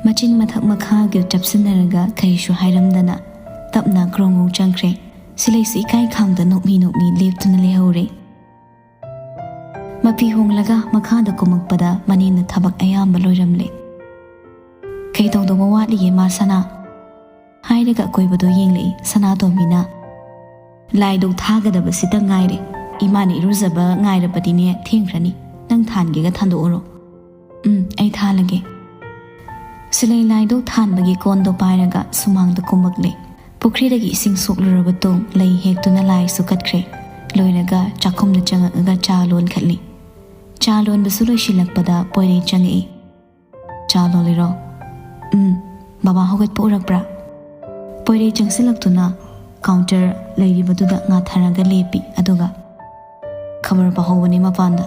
ꯃꯆꯤꯟ ꯃꯊꯛ ꯃꯈꯥꯒ ꯆꯞꯁꯤꯟꯅꯔꯒ ꯀꯔꯤꯁꯨ ꯍꯥꯏꯔꯝꯗꯅ ꯇꯞꯅ ꯀ꯭ꯔꯣꯡ ꯀ꯭ꯔꯣꯡ ꯆꯪꯈ꯭ꯔꯦ꯫ ꯁꯤꯂꯩꯁꯨ ꯏꯀꯥꯏ ꯈꯥꯡꯗ ꯅꯣꯛꯃꯤ ꯅꯣꯛꯃꯤ ꯂꯦꯞꯇꯨꯅ ꯂꯩꯍꯧꯔꯦ꯫ ꯃꯄꯤ ꯍꯣꯡꯂꯒ ꯃꯈꯥꯗ ꯀꯨꯝꯃꯛꯄꯗ ꯃꯅꯦꯝꯅ ꯊꯕꯛ ꯑꯌꯥꯝꯕ ꯂꯣꯏꯔꯝꯂꯦ꯫ "ꯀꯩ ꯇꯧꯗꯧꯕ ꯋꯥꯠꯂꯤꯒꯦ, ꯃꯥ ꯁꯅꯥ?" ꯍꯥꯏꯔꯒ ꯑꯀꯣꯏꯕꯗꯣ ꯌꯦꯡꯂꯛꯏ ꯁꯅꯥꯇꯣꯝꯕꯤꯅ꯫ "ꯂꯥꯏꯗꯨꯛ ꯊꯥꯒꯗꯕꯁꯤꯇ ꯉꯥꯏꯔꯦ꯫ ꯏꯃꯥꯅ ꯏꯔꯨꯖꯕ ꯉꯥꯏꯔꯕꯗꯤꯅꯦ ꯊꯦꯡꯈ꯭ꯔꯅꯤ꯫ ꯅꯪ ꯊꯥꯟꯒꯦꯒ ꯊꯥꯟꯗꯣꯛꯎꯔꯣ꯫" "ꯎꯝ, ꯑꯩ ꯊꯥꯜꯂꯒꯦ꯫" ꯁꯤꯂꯩ ꯂꯥꯏꯗꯨꯛ ꯊꯥꯟꯕꯒꯤ ꯀꯣꯟꯗꯣ ꯄꯥꯏꯔꯒ ꯁꯨꯃꯥꯡꯗ ꯀꯨꯝꯃꯛꯂꯦ꯫ ꯄꯨꯈ꯭ꯔꯤꯗꯒꯤ ꯏꯁꯤꯡ ꯁꯣꯛꯂꯨꯔꯕ ꯇꯨꯡ ꯂꯩ ꯍꯦꯛꯇꯨꯅ ꯂꯥꯏꯁꯨ ꯀꯠꯈ꯭ꯔꯦ꯫ ꯂꯣꯏꯔꯒ ꯆꯥꯛꯈꯨꯝꯗ ꯆꯪꯉꯛꯑꯒ ꯆꯥ ꯂꯣꯟꯈꯠꯂꯤ꯫ ꯆꯥ ꯂꯣꯟꯕꯁꯨ ꯂꯣꯏꯁꯤꯜꯂꯛꯄꯗ ꯄꯣꯏꯔꯩ ꯆꯪꯉꯛꯏ꯫ "ꯆꯥ ꯂꯣꯜꯂꯤꯔꯣ?" "ꯎꯝ꯫ ꯕꯕꯥ ꯍꯧꯒꯠꯄ ꯎꯔꯛꯄ꯭ꯔꯥ?" ꯄꯣꯏꯔꯩ ꯆꯪꯁꯤꯜꯂꯛꯇꯨꯅ ꯀꯥꯎꯟꯇꯔ ꯂꯩꯔꯤꯕꯗꯨꯗ ꯉꯥꯊꯔꯒ ꯂꯦꯞꯄꯤ꯫ ꯑꯗꯨꯒ, "ꯈꯕꯔ ꯄꯥꯍꯧꯕꯅꯤ ꯃꯄꯥꯟꯗ꯫"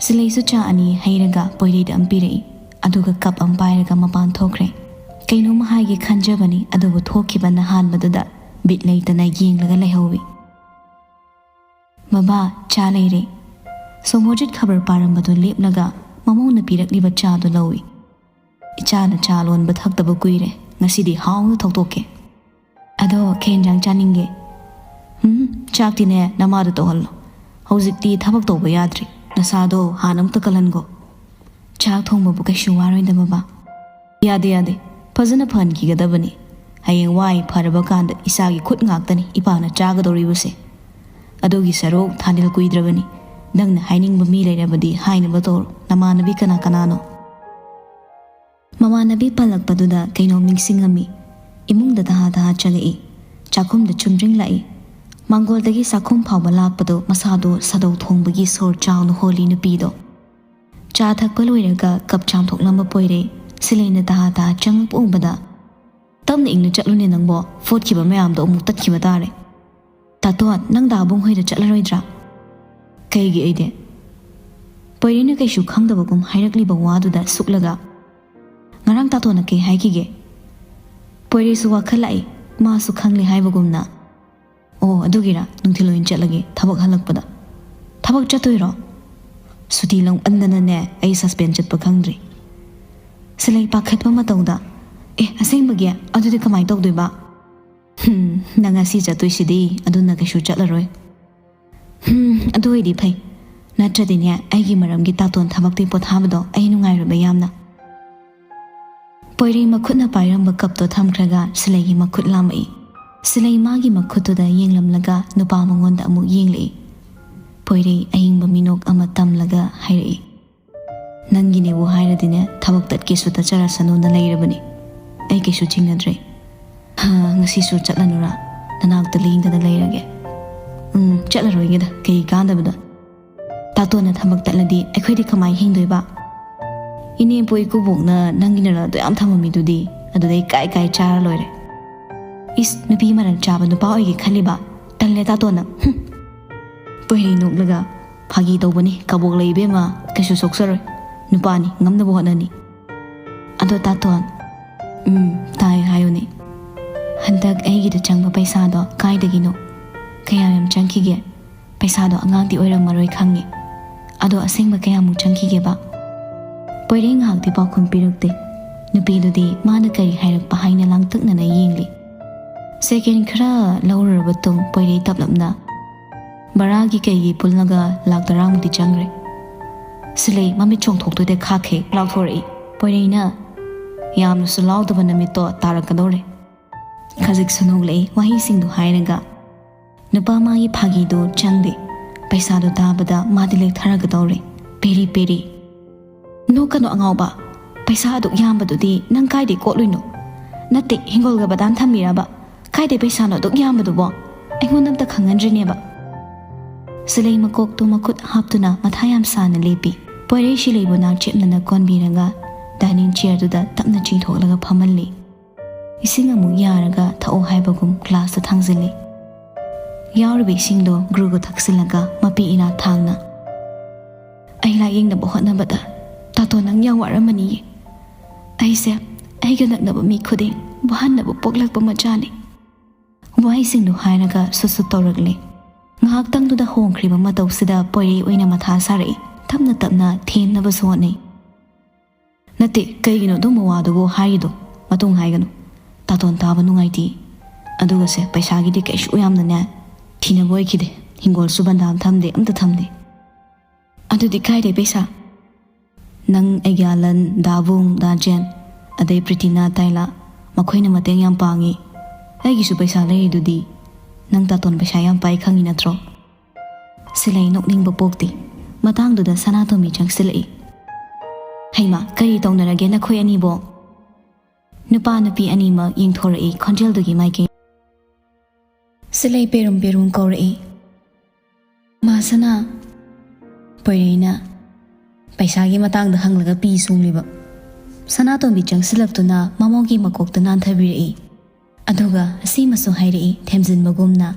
ꯁꯤꯂꯩꯁꯨ ꯆꯥ ꯑꯅꯤ ꯍꯩꯔꯒ ꯄꯣꯏꯔꯩꯗ ꯑꯃ ꯄꯤꯔꯛꯏ꯫ ꯑꯗꯨꯒ ꯀꯞ ꯑꯃ ꯄꯥꯏꯔꯒ ꯃꯄꯥꯟ ꯊꯣꯛꯈ꯭ꯔꯦ꯫ ꯀꯩꯅꯣꯝꯃ ꯍꯥꯏꯒꯦ ꯈꯟꯖꯕꯅꯤ, ꯑꯗꯨꯕꯨ ꯊꯣꯛꯈꯤꯕꯅ ꯍꯥꯟꯕꯗꯨꯗ ꯕꯤꯠ ꯂꯩꯇꯅ ꯌꯦꯡꯂꯒ ꯂꯩꯍꯧꯏ꯫ "ꯕꯕꯥ, ꯆꯥ ꯂꯩꯔꯦ꯫" ꯁꯣꯃꯣꯔꯖꯤꯠ ꯈꯕꯔ ꯄꯥꯔꯝꯕꯗꯨ ꯂꯦꯞꯂꯒ ꯃꯃꯧꯅ ꯄꯤꯔꯛꯂꯤꯕ ꯆꯥꯗꯨ ꯂꯧꯏ꯫ "ꯏꯆꯥꯅ ꯆꯥ ꯂꯣꯟꯕ ꯊꯛꯇꯕ ꯀꯨꯏꯔꯦ, ꯉꯁꯤꯗꯤ ꯍꯥꯎꯅ ꯊꯛꯇꯣꯛꯀꯦ꯫ ꯑꯗꯣ ꯀꯩ ꯌꯦꯟꯖꯥꯡ ꯆꯥꯅꯤꯡꯒꯦ?" "ꯎꯝ, ꯆꯥꯛꯇꯤꯅꯦ ꯅꯃꯥꯗ ꯇꯧꯍꯜꯂꯣ꯫ ꯍꯧꯖꯤꯛꯇꯤ ꯊꯕꯛ ꯇꯧꯕ ꯌꯥꯗ꯭ꯔꯤ꯫ ꯅꯁꯥꯗꯣ ꯍꯥꯟꯅ ꯑꯃꯨꯛꯇ ꯀꯜꯍꯟꯒꯣ꯫" "ꯆꯥꯛ ꯊꯣꯡꯕꯕꯨ ꯀꯩꯁꯨ ꯋꯥꯔꯣꯏꯗ ꯕꯕꯥ꯫" "ꯌꯥꯗꯦ, ꯌꯥꯗꯦ꯫ ꯐꯖꯅ ꯐꯍꯟꯈꯤꯒꯗꯕꯅꯤ꯫ ꯍꯌꯦꯡ ꯋꯥꯏ ꯐꯔꯕ ꯀꯥꯟꯗ ꯏꯆꯥꯒꯤ ꯈꯨꯠ ꯉꯥꯛꯇꯅꯤ ꯏꯄꯥꯅ ꯆꯥꯒꯗꯧꯔꯤꯕꯁꯦ꯫ ꯑꯗꯨꯒꯤ ꯁꯔꯨꯛ ꯊꯥꯅꯤꯜ ꯀꯨꯏꯗ꯭ꯔꯕꯅꯤ꯫ ꯅꯪꯅ ꯍꯥꯏꯅꯤꯡꯕ ꯃꯤ ꯂꯩꯔꯕꯗꯤ ꯍꯥꯏꯅꯕ ꯇꯧꯔꯣ꯫ ꯅꯃꯥꯟꯅꯕꯤ ꯀꯅꯥ ꯀꯅꯥꯅꯣ?" ꯃꯃꯥꯟꯅꯕꯤ ꯄꯜꯂꯛꯄꯗꯨꯗ ꯀꯩꯅꯣꯝ ꯅꯤꯡꯁꯤꯡꯉꯝꯃꯤ꯫ ꯏꯃꯨꯡꯗ ꯇꯍꯥ ꯇꯍꯥ ꯆꯪꯉꯛꯏ꯫ ꯆꯥꯛꯈꯨꯝꯗ ꯆꯨꯝꯗ꯭ꯔꯤꯡ ꯂꯥꯛꯏ꯫ ꯃꯥꯡꯒꯣꯜꯗꯒꯤ ꯆꯥꯛꯈꯨꯝ ꯐꯥꯎꯕ ꯂꯥꯛꯄꯗꯣ ꯃꯁꯥꯗꯣ ꯁꯥꯗꯧ ꯊꯣꯡꯕꯒꯤ ꯁꯣꯔ ꯆꯥꯎꯅ ꯍꯣꯜꯂꯤ ꯅꯨꯄꯤꯗꯣ꯫ ꯆꯥ ꯊꯛꯄ ꯂꯣꯏꯔꯒ ꯀꯞ ꯆꯥꯝꯊꯣꯛꯂꯝꯕ ꯄꯣꯏꯔꯩ ꯁꯤꯂꯩꯅ ꯇꯍꯥ ꯇꯍꯥ ꯆꯪꯉꯛꯄ ꯎꯕꯗ, "ꯇꯞꯅ ꯏꯪꯅ ꯆꯠꯂꯨꯅꯦ ꯅꯪꯕꯣ, ꯐꯣꯠꯈꯤꯕ ꯃꯌꯥꯝꯗꯣ ꯑꯃꯨꯛ ꯇꯠꯈꯤꯕ ꯇꯥꯔꯦ꯫ ꯇꯥꯇꯣꯟ, ꯅꯪ ꯗꯥꯕꯨꯡ ꯍꯣꯏꯗ ꯆꯠꯂꯔꯣꯏꯗ꯭ꯔꯥ?" "ꯀꯩꯒꯤ ꯑꯩꯗꯤ?" ꯄꯣꯏꯔꯩꯅ ꯀꯩꯁꯨ ꯈꯪꯗꯕꯒꯨꯝ ꯍꯥꯏꯔꯛꯂꯤꯕ ꯋꯥꯗꯨꯗ ꯁꯨꯛꯂꯒ, "ꯉꯔꯥꯡ ꯇꯥꯇꯣꯟꯅ ꯀꯩ ꯍꯥꯏꯈꯤꯒꯦ?" ꯄꯣꯏꯔꯩꯁꯨ ꯋꯥꯈꯜ ꯂꯥꯛꯏ, ꯃꯥꯁꯨ ꯈꯪꯂꯦ ꯍꯥꯏꯕꯒꯨꯝꯅ꯫ "ꯑꯣ, ꯑꯗꯨꯒꯤꯔꯥ? ꯅꯨꯡꯊꯤꯜ ꯑꯣꯏꯅ ꯆꯠꯂꯒꯦ, ꯊꯕꯛ ꯍꯜꯂꯛꯄꯗ꯫" "ꯊꯕꯛ ꯆꯠꯇꯣꯏꯔꯣ?" "ꯁꯨꯇꯤ ꯂꯧꯃꯟꯗꯅꯅꯦ ꯑꯩ ꯁꯁꯄꯦꯟ ꯆꯠꯄ ꯈꯪꯗ꯭ꯔꯤ꯫" ꯁꯤꯂꯩ ꯄꯥꯈꯠꯄ ꯃꯇꯧꯗ, "ꯑꯦ, ꯑꯁꯦꯡꯕꯒꯤ? ꯑꯗꯨꯗꯤ ꯀꯃꯥꯏꯅ ꯇꯧꯗꯣꯏꯕ?" "ꯍꯝ, ꯅꯪ ꯉꯁꯤ ꯆꯠꯇꯣꯏꯁꯤꯗꯤ, ꯑꯗꯨꯅ ꯀꯩꯁꯨ ꯆꯠꯂꯔꯣꯏ꯫" "ꯍꯝ, ꯑꯗꯨ ꯑꯣꯏꯗꯤ ꯐꯩ꯫ ꯅꯠꯇ꯭ꯔꯗꯤꯅꯦ, ꯑꯩꯒꯤ ꯃꯔꯝꯒꯤ ꯇꯥꯇꯣꯟ ꯊꯕꯛꯇꯩ ꯄꯣꯊꯥꯕꯗꯣ ꯑꯩ ꯅꯨꯡꯉꯥꯏꯔꯣꯏꯕ ꯌꯥꯝꯅ꯫" ꯄꯣꯏꯔꯩ ꯃꯈꯨꯠꯅ ꯄꯥꯏꯔꯝꯕ ꯀꯞꯇꯣ ꯊꯝꯈ꯭ꯔꯒ ꯁꯤꯂꯩꯒꯤ ꯃꯈꯨꯠ ꯂꯥꯝꯃꯛꯏ꯫ ꯁꯤꯂꯩ ꯃꯥꯒꯤ ꯃꯈꯨꯠꯇꯨꯗ ꯌꯦꯡꯂꯝꯂꯒ ꯅꯨꯄꯥ ꯃꯉꯣꯟꯗ ꯑꯃꯨꯛ ꯌꯦꯡꯂꯛꯏ꯫ ꯄꯣꯏꯔꯩ ꯑꯏꯪꯕ ꯃꯤꯅꯣꯛ ꯑꯃ ꯇꯝꯂꯒ ꯍꯥꯏꯔꯛꯏ, ꯅꯪꯒꯤꯅꯦꯕꯨ ꯍꯥꯏꯔꯗꯤꯅꯦ, ꯊꯕꯛ ꯇꯠꯀꯦꯁꯨ ꯇꯠꯆꯔꯁꯅꯨꯅ ꯂꯩꯔꯕꯅꯤ꯫ ꯑꯩ ꯀꯩꯁꯨ ꯆꯤꯡꯅꯗ꯭ꯔꯦ꯫ ꯍꯥ, ꯉꯁꯤꯁꯨ ꯆꯠꯂꯅꯨꯔꯥ? ꯅꯅꯥꯛꯇ ꯂꯦꯡꯗꯅ ꯂꯩꯔꯒꯦ꯫ ꯎꯝ, ꯆꯠꯂꯔꯣꯏꯒꯦꯗ, ꯀꯩ ꯀꯥꯟꯗꯕꯗ꯫ ꯇꯥꯇꯣꯟꯅ ꯊꯕꯛ ꯇꯠꯂꯗꯤ ꯑꯩꯈꯣꯏꯗꯤ ꯀꯃꯥꯏ ꯍꯤꯡꯗꯣꯏꯕ? ꯏꯅꯦꯄꯣ ꯏꯀꯨꯕꯣꯛꯅ ꯅꯪꯒꯤ ꯅꯔꯥꯗꯣ ꯌꯥꯝ ꯊꯝꯃꯝꯃꯤꯗꯨꯗꯤ, ꯑꯗꯨꯗꯩ ꯀꯥꯏ ꯀꯥꯏ ꯆꯥꯔ ꯂꯣꯏꯔꯦ꯫ ꯏꯁ, ꯅꯨꯄꯤ ꯃꯔꯟ ꯆꯥꯕ ꯅꯨꯄꯥ ꯑꯣꯏꯒꯦ ꯈꯜꯂꯤꯕ? ꯇꯜꯂꯦ ꯇꯥꯇꯣꯟꯅ꯫ ꯍꯨꯝ꯫ ꯄꯣꯏꯔꯩ ꯅꯣꯛꯂꯒ, ꯐꯥꯒꯤ ꯇꯧꯕꯅꯤ, ꯀꯕꯣꯛ ꯂꯩ ꯏꯕꯦꯝꯃ, ꯀꯩꯁꯨ ꯁꯣꯛꯆꯔꯣꯏ꯫ ꯅꯨꯄꯥꯅꯤ, ꯉꯝꯅꯕ ꯍꯣꯠꯅꯅꯤ꯫ ꯑꯗꯣ ꯇꯥꯇꯣꯟ, ꯎꯝ, ꯇꯥꯏ ꯍꯥꯏꯌꯨꯅꯦ꯫ ꯍꯟꯗꯛ ꯑꯩꯒꯤꯗ ꯆꯪꯕ ꯄꯩꯁꯥꯗꯣ ꯀꯥꯏꯗꯒꯤꯅꯣ? ꯀꯌꯥꯝ ꯌꯥꯝ ꯆꯪꯈꯤꯒꯦ? ꯄꯩꯁꯥꯗꯣ ꯑꯉꯥꯡꯗꯤ ꯑꯣꯏꯔꯝꯃꯔꯣꯏ ꯈꯪꯉꯦ꯫ ꯑꯗꯣ ꯑꯁꯦꯡꯕ ꯀꯌꯥꯃꯨꯛ ꯆꯪꯈꯤꯒꯦꯕ? ꯄꯣꯏꯔꯩ ꯉꯥꯏꯍꯥꯛꯇꯤ ꯄꯥꯎꯈꯨꯝ ꯄꯤꯔꯛꯇꯦ꯫ ꯅꯨꯄꯤꯗꯨꯗꯤ ꯃꯥꯅ ꯀꯔꯤ ꯍꯥꯏꯔꯛꯄ ꯍꯥꯏꯅ ꯂꯥꯡꯇꯛꯅꯅ ꯌꯦꯡꯂꯤ꯫ ꯁꯦꯀꯦꯟ ꯈꯔ ꯂꯧꯔꯨꯔꯕ ꯇꯨꯡ ꯄꯣꯏꯔꯩ ꯇꯞꯂꯞꯅ, "ꯚꯔꯥꯒꯤ ꯀꯩꯒꯤ ꯄꯨꯜꯂꯒ ꯂꯥꯛ ꯇꯔꯥꯃꯨꯛꯇꯤ ꯆꯪꯈ꯭ꯔꯦ꯫" ꯁꯤꯂꯩ ꯃꯃꯤꯠ ꯆꯣꯡꯊꯣꯛꯇꯣꯏꯗ ꯈꯥꯛꯈꯩ ꯂꯥꯎꯊꯣꯔꯛꯏ꯫ ꯄꯣꯏꯔꯩꯅ, "ꯌꯥꯝꯅꯁꯨ ꯂꯥꯎꯗꯕ ꯅꯨꯃꯤꯠꯇꯣ ꯇꯥꯔꯛꯀꯗꯧꯔꯦ꯫" ꯈꯖꯤꯛꯁꯨ ꯅꯣꯛꯂꯛꯏ ꯋꯥꯍꯩꯁꯤꯡꯗꯨ ꯍꯥꯏꯔꯒ꯫ ꯅꯨꯄꯥ ꯃꯥꯒꯤ ꯐꯥꯒꯤꯗꯨ ꯆꯪꯗꯦ꯫ ꯄꯩꯁꯥꯗꯨ ꯇꯥꯕꯗ ꯃꯥꯗꯤ ꯂꯦꯛꯊꯔꯒꯗꯧꯔꯦ꯫ ꯄꯦꯔꯤ ꯄꯦꯔꯤ꯫ "ꯅꯣꯛꯀꯅꯨ ꯑꯉꯥꯎꯕ꯫ ꯄꯩꯁꯥ ꯑꯗꯨꯛ ꯌꯥꯝꯕꯗꯨꯗꯤ ꯅꯪ ꯀꯥꯏꯗꯩ ꯀꯣꯠꯂꯨꯏꯅꯣ? ꯅꯠꯇꯦ, ꯍꯤꯡꯒꯣꯜꯒ ꯕꯗꯥꯝ ꯊꯝꯃꯤꯔꯕ? ꯀꯥꯏꯗꯩ ꯄꯩꯁꯥꯅꯣ ꯑꯗꯨꯛ ꯌꯥꯝꯕꯗꯨꯕꯣ? ꯑꯩꯉꯣꯟꯗ ꯑꯝꯇ ꯈꯪꯍꯟꯗ꯭ꯔꯤꯅꯦꯕ꯫" ꯁꯤꯂꯩ ꯃꯀꯣꯛꯇꯨ ꯃꯈꯨꯠ ꯍꯥꯞꯇꯨꯅ ꯃꯊꯥ ꯌꯥꯝ ꯁꯥꯅ ꯂꯦꯞꯄꯤ꯫ ꯄꯣꯏꯔꯩ ꯁꯤꯂꯩꯕꯨ ꯅꯥꯆꯦꯞꯅꯅ ꯀꯣꯟꯕꯤꯔꯒ dining chairꯗꯨꯗ ꯇꯞꯅ ꯆꯤꯡꯊꯣꯛꯂꯒ ꯐꯝꯍꯜꯂꯤ꯫ ꯏꯁꯤꯡ ꯑꯃꯨꯛ ꯌꯥꯔꯒ ꯊꯛꯑꯣ ꯍꯥꯏꯕꯒꯨꯝ glassꯇ ꯊꯥꯡꯖꯤꯜꯂꯤ꯫ ꯌꯥꯎꯔꯤꯕ ꯏꯁꯤꯡꯗꯣ ꯒ꯭ꯔꯨꯒ ꯊꯛꯆꯤꯜꯂꯒ ꯃꯄꯤ ꯏꯅꯥ ꯊꯥꯡꯅ, "ꯑꯩ ꯂꯥꯏꯌꯦꯡꯅꯕ ꯍꯣꯠꯅꯕꯗ ꯇꯥꯇꯣꯟ ꯅꯪ ꯌꯥꯝ ꯋꯥꯔꯝꯃꯅꯤꯌꯦ꯫ ꯑꯩꯁꯦ ꯑꯩꯒ ꯅꯛꯅꯕ ꯃꯤ ꯈꯨꯗꯤꯡ ꯋꯥꯍꯟꯅꯕ ꯄꯣꯛꯂꯛꯄ ꯃꯆꯥꯅꯤ꯫" ꯋꯥꯍꯩꯁꯤꯡꯗꯨ ꯍꯥꯏꯔꯒ ꯁꯨꯠ ꯁꯨꯠ ꯇꯧꯔꯛꯂꯦ꯫ ꯉꯥꯏꯍꯥꯛꯇꯪꯗꯨꯗ ꯍꯣꯡꯈ꯭ꯔꯤꯕ ꯃꯇꯧꯁꯤꯗ ꯄꯣꯏꯔꯩ ꯑꯣꯏꯅ ꯃꯊꯥ ꯁꯥꯔꯛꯏ꯫ ꯇꯞꯅ ꯇꯞꯅ ꯊꯦꯝꯅꯕꯁꯨ ꯍꯣꯠꯅꯩ꯫ "ꯅꯠꯇꯦ, ꯀꯩꯒꯤꯅꯣ ꯑꯗꯨꯝꯕ ꯋꯥꯗꯨꯕꯨ ꯍꯥꯏꯔꯤꯗꯣ? ꯃꯇꯨꯡ ꯍꯥꯏꯒꯅꯨ꯫ ꯇꯥꯇꯣꯟ ꯇꯥꯕ ꯅꯨꯡꯉꯥꯏꯇꯦ꯫ ꯑꯗꯨꯒꯁꯦ, ꯄꯩꯁꯥꯒꯤꯗꯤ ꯀꯩꯁꯨ ꯌꯥꯝꯅꯅꯦ ꯊꯤꯅꯕ ꯑꯣꯏꯈꯤꯗꯦ꯫ ꯍꯤꯡꯒꯣꯜꯁꯨ ꯕꯟꯗꯥꯝ ꯊꯝꯗꯦ, ꯑꯝꯇ ꯊꯝꯗꯦ꯫" "ꯑꯗꯨꯗꯤ ꯀꯥꯏꯗꯩ ꯄꯩꯁꯥ?" "ꯅꯪ, ꯑꯩꯒꯤ ꯑꯂꯟ, ꯗꯥꯕꯨꯡ, ꯗꯥꯖꯦꯟ, ꯑꯗꯩ ꯄ꯭ꯔꯤꯇꯤꯅꯥ, ꯇꯥꯏꯂꯥ, ꯃꯈꯣꯏꯅ ꯃꯇꯦꯡ ꯌꯥꯝ ꯄꯥꯡꯉꯤ꯫ ꯑꯩꯒꯤꯁꯨ ꯄꯩꯁꯥ ꯂꯩꯔꯤꯗꯨꯗꯤ꯫ ꯅꯪ ꯇꯥꯇꯣꯟ ꯄꯩꯁꯥ ꯌꯥꯝ ꯄꯥꯏ ꯈꯪꯉꯤ ꯅꯠꯇ꯭ꯔꯣ?" ꯁꯤꯂꯩ ꯅꯣꯛꯅꯤꯡꯕ ꯄꯣꯛꯇꯦ꯫ ꯃꯇꯥꯡꯗꯨꯗ ꯁꯅꯥꯇꯣꯝꯕꯤ ꯆꯪꯁꯤꯜꯂꯛꯏ꯫ "ꯍꯩꯃꯥ, ꯀꯔꯤ ꯇꯧꯅꯔꯒꯦ ꯅꯈꯣꯏ ꯑꯅꯤꯕꯣ?" ꯅꯨꯄꯥ ꯅꯨꯄꯤ ꯑꯅꯤꯃꯛ ꯌꯦꯡꯊꯣꯔꯛꯏ ꯈꯣꯟꯖꯦꯜꯗꯨꯒꯤ ꯃꯥꯏꯀꯩ꯫ ꯁꯤꯂꯩ ꯄꯦꯔꯨꯝ ꯄꯦꯔꯨꯝ ꯀꯧꯔꯛꯏ꯫ "ꯃꯥ ꯁꯅꯥ?" ꯄꯣꯏꯔꯩꯅ ꯄꯩꯁꯥꯒꯤ ꯃꯇꯥꯡꯗ ꯍꯪꯂꯒ ꯄꯤ ꯁꯣꯡꯂꯤꯕ꯫ ꯁꯅꯥꯇꯣꯝꯕꯤ ꯆꯪꯁꯤꯜꯂꯛꯇꯨꯅ ꯃꯃꯧꯒꯤ ꯃꯀꯣꯛꯇ ꯅꯥꯟꯊꯕꯤꯔꯛꯏ꯫ ꯑꯗꯨꯒ ꯑꯁꯤꯃꯁꯨ ꯍꯥꯏꯔꯛꯏ ꯊꯦꯝꯖꯤꯟꯕꯒꯨꯝꯅ,